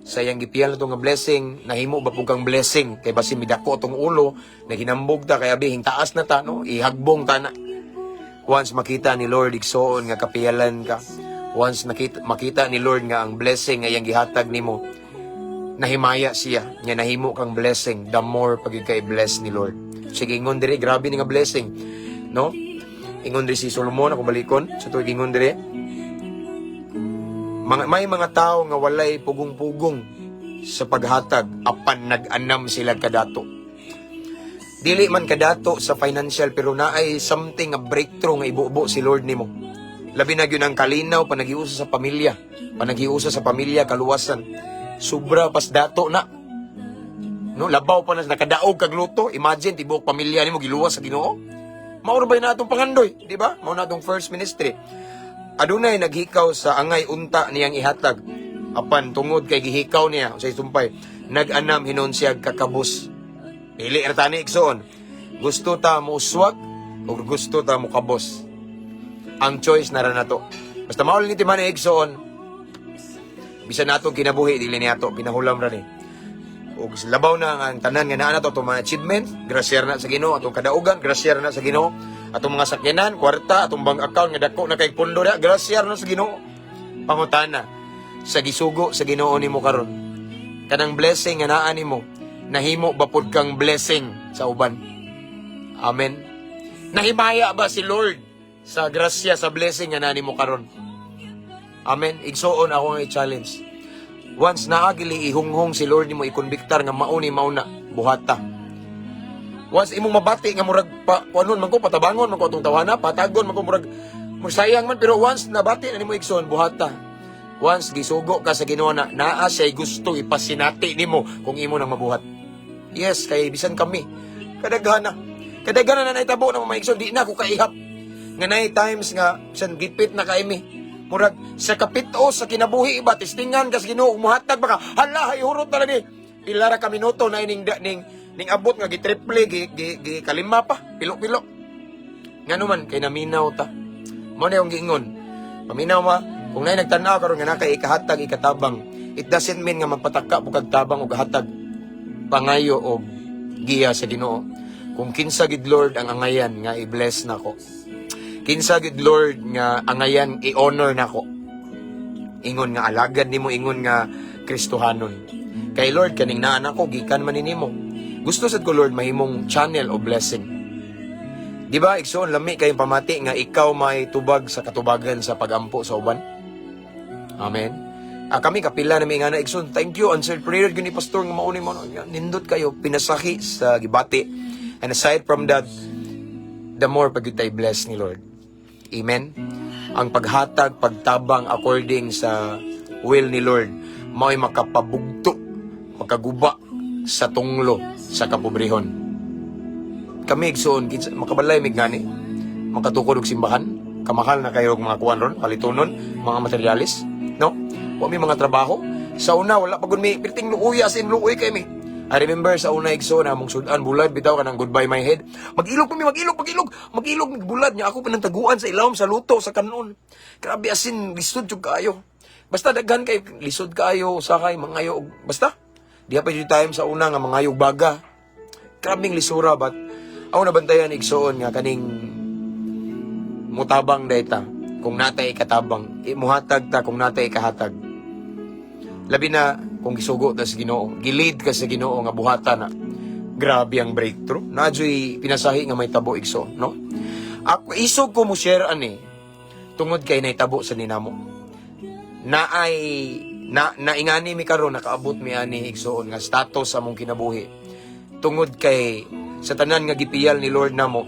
sa iyang gipiyal nato nga blessing, nahimo ba pud kang blessing, kay basin midako tong ulo, naghinambog ta kay abi taas na ta, no, ihagbong ta na. Once makita ni Lord, igsoon, nga kapiyalan ka, once makita ni Lord nga ang blessing nga iyang gihatag nimo, nahimaya siya nga nahimo kang blessing, the more pag kay bless ni Lord. Sige, ingon diri, grabe ni nga blessing, no? Ingon diri si Solomon, ako balikon sa tuig, ingon diri, may mga tao nga walay pugong-pugong sa paghatag apan nag-anam sila kadato. Dili man kadato sa financial, pero naay something nga breakthrough nga ibubo si Lord nimo. Labi na gyud ang kalinaw, panaghiusa sa pamilya. Panaghiusa sa pamilya, kaluwasan. Sobra pas dato na. No, labaw pa na nakadaog kag luto. Imagine tibuok pamilya nimo giluwas sa Ginoo. Mao ra ba na atong pangandoy, di ba? Mao na atong first ministry. Adunay naghikaw sa angay unta niyang ihatag. Apan tungod kay gihikaw niya sa sumpay, nag-anam hinon siya kakabos. Pili ra tani, igsoon. Gusto ta mo uswag o gusto ta mo kabos? Ang choice na ra nato. Basta mao ni timan, igsoon. Bisan natong kinabuhi dili niya ato, pinahulam ra ni. Ug labaw na ang tanan nga naa nato, atong mga achievement, grasya na sa Ginoo, atong kadaugan, grasya na sa Ginoo, atong mga sakyanan, kwarta, atong bank account nga dako na kay pundo na, grasya na sa Ginoo. Pangutana, sa gisugo sa Ginoo nimo karon, kanang blessing nga naa nimo, nahimo ba pud kang blessing sa uban? Amen. Nahimaya ba si Lord sa grasya, sa blessing nga naa nimo karon? Amen. Igsoon, ako nga i-challenge. Once naagili ihunghong si Lord nimo, ikonbiktar nga mao ni mauna, buhata. Once imong mabati nga murag pa kuanon man ko, patabangon man ko atong tawana, patagon man ko, murag murag sayang man, pero once nabati na nimo, igsoon, buhata. Once gisugo ka sa Ginoo na naa siya gusto ipasinati nimo kung imo nang mabuhat. Yes, kay bisan kami kadaghana. Kadaghana na naitabo na mga igsoon, di na ako kaihap. Nga naay times nga bisan gipit na kay mi. Murag sa kapito sa kinabuhi ba, testingan ka sa Ginoo, muhatag ba ka, hala, hay hurot na ni. Pila ra ka minuto na ining ning ning abot nga gi-triple, gi kalima pa, pilo-pilo. Ngano man kay naminaw ta. Mao na yung giingon. Paminaw ma, kung naay nagtan-aw karon nga naa kay ikahatag, ikatabang, it doesn't mean nga magpataka po kag tabang og hatag. Pangayo og giya sa Ginoo. Kung kinsa gid, Lord, ang angayan nga i-bless nako. Kinsa gid, Lord, nga angayan i-honor nako. Ingon nga alagad nimo, ingon nga Kristohanon. Kay Lord, kaning naa nako gikan man nimo. Gusto sad ko, Lord, mahimong channel of blessing. Di ba, igsoon, lami kayong pamati nga ikaw may tubag sa katubagan sa pagampo sa uban? Amen. Ah, kami kapila na may nga na, igsoon. Thank you, answered prayer gyud ni pastor nga mauni mo. Nindot kayo pinasahi sa gibati. And aside from that, the more pag tayo bless ni Lord. Amen. Ang paghatag, pagtabang according sa will ni Lord, mao'y makapabugto, makaguba sa tunglo sa kapobrehon. Kami, igsoon, makabalay mig gani, makatukod og simbahan, kamahal na kayo og mga kuan ron, palitonon, mga materialis, no? Wa mi mga trabaho. Sa una, wala pa gud mi, pirting luoy, as in luoy kay mi. I remember sa una, igsoon, among sudan bulad bitaw, kanang "Goodbye My Head". Mag-ilog pa mi, mag-ilog, mag-ilog, mag-ilog mig bulad niya ako pinantaguan sa ilawom sa luto sa kanon. Grabe, as in lisod jud kaayo. Basta daghan kay lisod kaayo sakay mangayo basta. Diha pa jud time sa una nga mangayo baga. Grabing lisura, but ako nabantayan, igsoon, nga kaning mutabang data kung natay ikatabang, muhatag ta kung natay ikahatag. Labi na kung gisugo ta sa Ginoo, gi-lead ka sa Ginoo nga buhata na. Grabe ang breakthrough. Naa juy pinasahi nga may tabo, igsoon, no? Ako isog ko mo share ani tungod kay nahitabo sa ninamo. Na ay na naingani mi karon, nakaabot mi ani, igsuon, nga status sa among kinabuhi. Tungod kay sa tanan nga gipiyal ni Lord namo,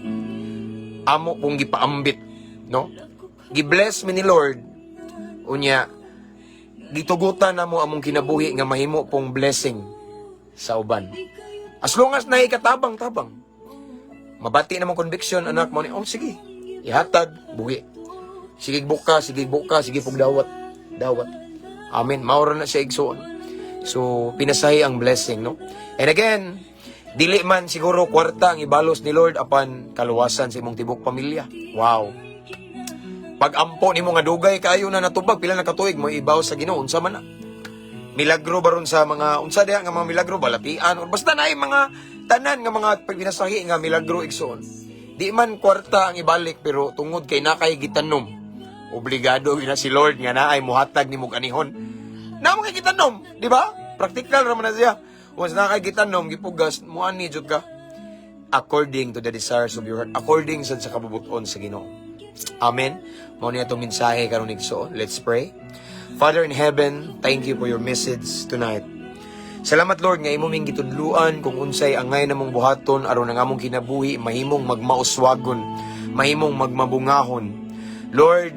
amo pong gipaambit, no? Gi-bless mi ni Lord unya gitugutan namo among kinabuhi nga mahimo pong blessing sa uban. As long as naikatabang-tabang. Mabati namong conviction, anak mo ni, oh sige, ihatag, buhi. Sige buka, sige buka, sige pug dawat, dawat. Amen. Maura na siya, igsuon. So, pinasahi ang blessing, no? And again, dili man siguro kwarta ang ibalos ni Lord apan kaluwasan sa imong tibok pamilya. Wow. Pag ampo nimo nga dugay kayo na natubag, pila na katuig mo ibaw sa Ginoo, unsa man na? Milagro baron sa mga unsa diha nga mga milagro, balatian or basta naay mga tanan nga mga pinasahi nga milagro, igsoon. Di man kwarta ang ibalik pero tungod kay nakay gitanom, obligado gyud na si Lord nga naay muhatag nimo anihon. Na mga gitanom, di ba? Practical ra man na siya. Once nakay gitanom, gipugas, muani jud ka according to the desires of your heart, according sa kabubuton sa Ginoo. Amen. Mao ni atong mensahe karon, igsoon. Let's pray. Father in heaven, thank you for your message tonight. Salamat, Lord, nga imo ming gitudluan kung unsay angay namong buhaton aron ang among kinabuhi mahimong magmauswagon, mahimong magmabungahon. Lord,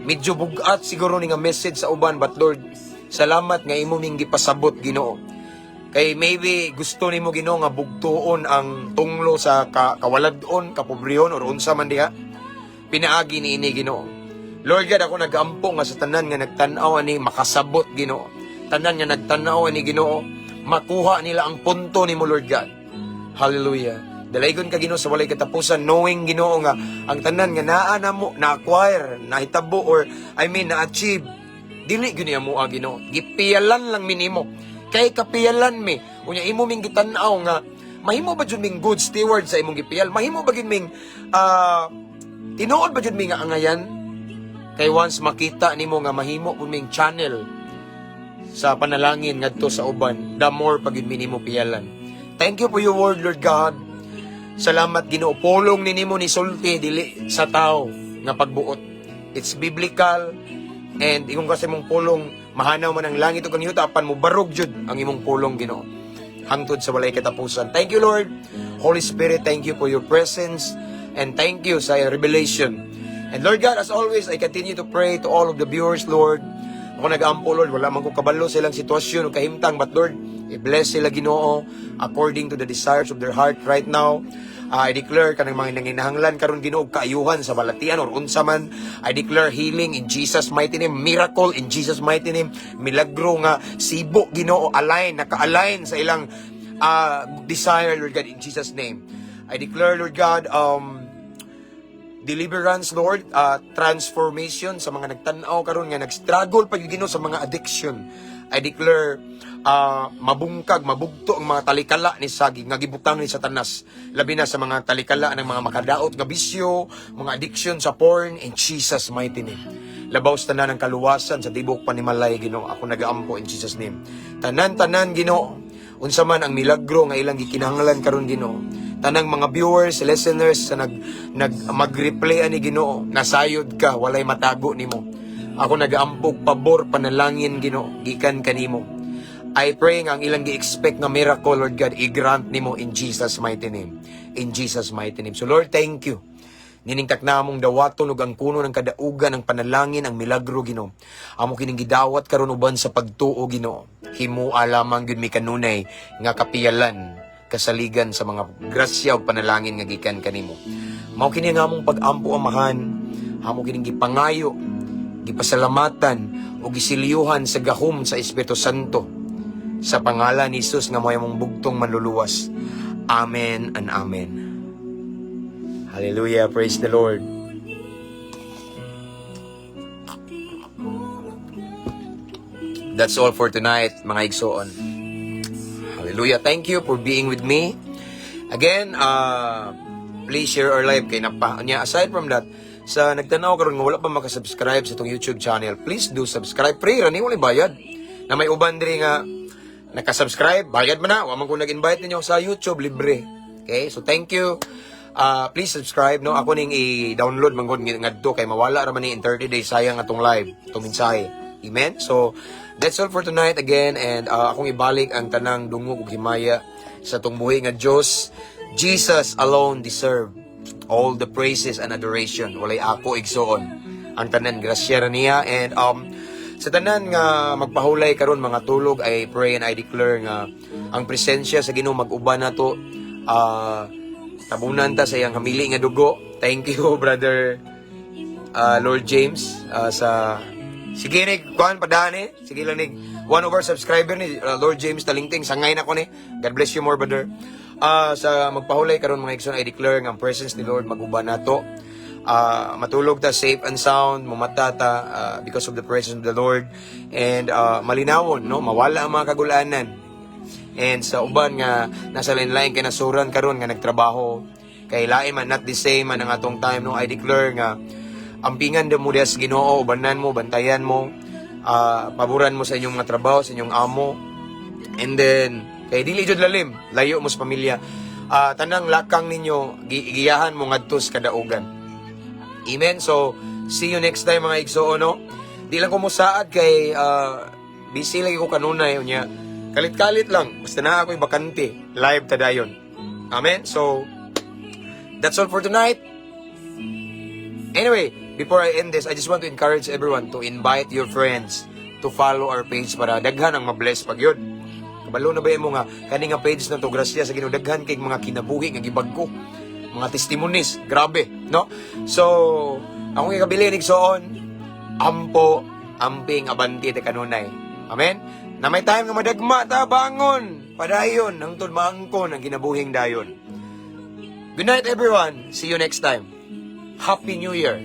medyo bugat siguro ni nga message sa uban, but Lord, salamat nga imo ming gipasabot, Ginoo. Kay maybe gusto nimo, Ginoo, nga bugtuon ang tunglo sa kawalad-on, kapobrehon or unsa man diha. Pinaagi ni ini, Ginoo. Lord God, ako nagaampo nga sa tanan nga nagtan-aw ani makasabot, Ginoo. Tanan nga nagtan-aw ani, Ginoo, makuha nila ang punto nimo, Lord God. Hallelujah. Dalaygon ka, Ginoo, sa walay katapusan, knowing, Ginoo, nga ang tanan nga naa namo, na-acquire, nahitabo or I mean na-achieve, dili gyud niya mo, Ginoo. Gipiyalan lang minimo. Kay kapiyalan mi. Unya imo ming gitan-aw nga mahimo ba jud ming good steward sa imong gipiyal? Mahimo ba jud ming tinuod ba jud mi nga angayan? Kay once makita nimo nga mahimo pud ming channel sa panalangin ngadto sa uban, the more pag mi nimo piyalan. Thank you for your word, Lord God. Salamat, Ginoo. Pulong ni nimo ni sulti dili sa tao nga pagbuot. It's biblical and ingon kasi mong pulong, mahanaw man ang langit ug ang yuta apan mo barog jud ang imong pulong, Ginoo, hangtod sa walay katapusan. Thank you, Lord. Holy Spirit, thank you for your presence and thank you sa revelation. And Lord God, as always, I continue to pray to all of the viewers, Lord. Ako nag-ampo, Lord, wala man ko kabalo sa ilang sitwasyon o kahimtang, but Lord, i-bless sila, Ginoo, according to the desires of their heart right now. I declare kanang mga nanginahanglan karon, Ginoo, kaayuhan sa balatian or unsa man. I declare healing in Jesus' mighty name, miracle in Jesus' mighty name, milagro nga sibo, Ginoo, align, naka-align sa ilang desire, Lord God, in Jesus' name. I declare, Lord God, deliverance, Lord, transformation sa mga nagtan-aw karon nga nag-struggle pa gyud, Ginoo, sa mga addiction. I declare mabungkag, mabugto ang mga talikala ni sagi nga gibutang ni Satanas. Labi na sa mga talikala ng mga makadaot nga bisyo, mga addiction sa porn, in Jesus' mighty name. Labaw sa tanan ang kaluwasan sa tibok panimalay, Ginoo. Ako nagaampo in Jesus' name. Tanan-tanan, Ginoo, unsa man ang milagro nga ilang gikinahanglan karon, Ginoo. Tanang mga viewers, listeners sa nag nag mag-replay ani, Ginoo, nasayod ka, walay matago nimo. Ako nagaampog pabor, panalangin, Ginoo, gikan kanimo. I pray nga ang ilang gi-expect nga miracle, Lord God, i-grant nimo in Jesus' mighty name. In Jesus' mighty name. So Lord, thank you. Nining takna among dawaton ug ang kuno ng kadaugan ang panalangin ang milagro, Ginoo. Amo kining gidawat karon uban sa pagtuo, Ginoo. Himua lamang gyud mi kanunay nga kapiyalan kasaligan sa mga grasya ug panalangin nga gikan kanimo. Mao kini nga among pag-ampo, Amahan, amo kining gipangayo, gipasalamatan ug gisilyuhan sa gahom sa Espiritu Santo. Sa pangalan ni Jesus nga mo'y among bugtong manluluwas. Amen and amen. Hallelujah, praise the Lord. Di ko magkatuwid. That's all for tonight, mga igsoon. Hallelujah. Thank you for being with me. Again, please share our live kay napa. Nya, aside from that, sa nagtanaw karon nga wala pa makasubscribe sa itong YouTube channel, please do subscribe. Free ra ni, walay bayad. Na may uban diri nga nakasubscribe, bayad man na. Wa man ko nag-invite ninyo sa YouTube, libre. Okay? So thank you. Please subscribe, no? Ako ning i-download manggod ngadto kay mawala ra man ni in 30 days, sayang atong live, atong mensahe. Amen. So that's all for tonight again and akong ibalik ang tanang dungog ug himaya sa atong buhi nga Dios. Jesus alone deserve all the praises and adoration. Walay ako, igsoon. Ang tanan grasya ra niya and sa tanan nga magpahulay karon, mga tulog, I pray and I declare nga ang presensya sa Ginoo mag-uban nato. Tabunan ta sa iyang hamili nga dugo. Thank you, brother Lord James, sa sige ni kuan padaan eh. Sige lang ni one over subscriber ni Lord James Talingting, sangay na ko ni. God bless you more, brother. Sa magpahulay karon, mga igsoon, I declare nga ang presence ni Lord mag-uban nato. Matulog ta safe and sound, mumata ta because of the presence of the Lord and malinawon, no, mawala ang mga kagulanan. And sa uban nga nasa lain-lain kay nasuran karon nga nagtrabaho kay lain man, not the same man ang atong time, no, I declare nga ampingan mo diha sa Ginoo, ubanan mo, bantayan mo, paboran mo sa inyong mga trabaho, sa inyong amo. And then kay dili jud lalim, layo mo sa pamilya. Tanang lakang ninyo giyahan mo ngadto sa kadaugan. Amen. So, see you next time, mga igsoon, no? Di lang ko musaad kay busy lagi ko kanunay unya. Kalit-kalit lang. Basta na ako'y bakante. Live ta dayon. Amen. So, that's all for tonight. Anyway, before I end this, I just want to encourage everyone to invite your friends to follow our page para daghan ang mabless pag yun. Kabalo na ba mo nga kani nga page na to, grasya sa Ginoo, daghan kay mga kinabuhi nga gibag-o. Mga testimonies, grabe, no? So, akong ikabilin, igsoon, ampo, amping, abanti te kanunay. Amen? Na may time nga madagma ta, bangon, padayon, hangtod maangkon ang kinabuhing dayon. Good night, everyone. See you next time. Happy New Year.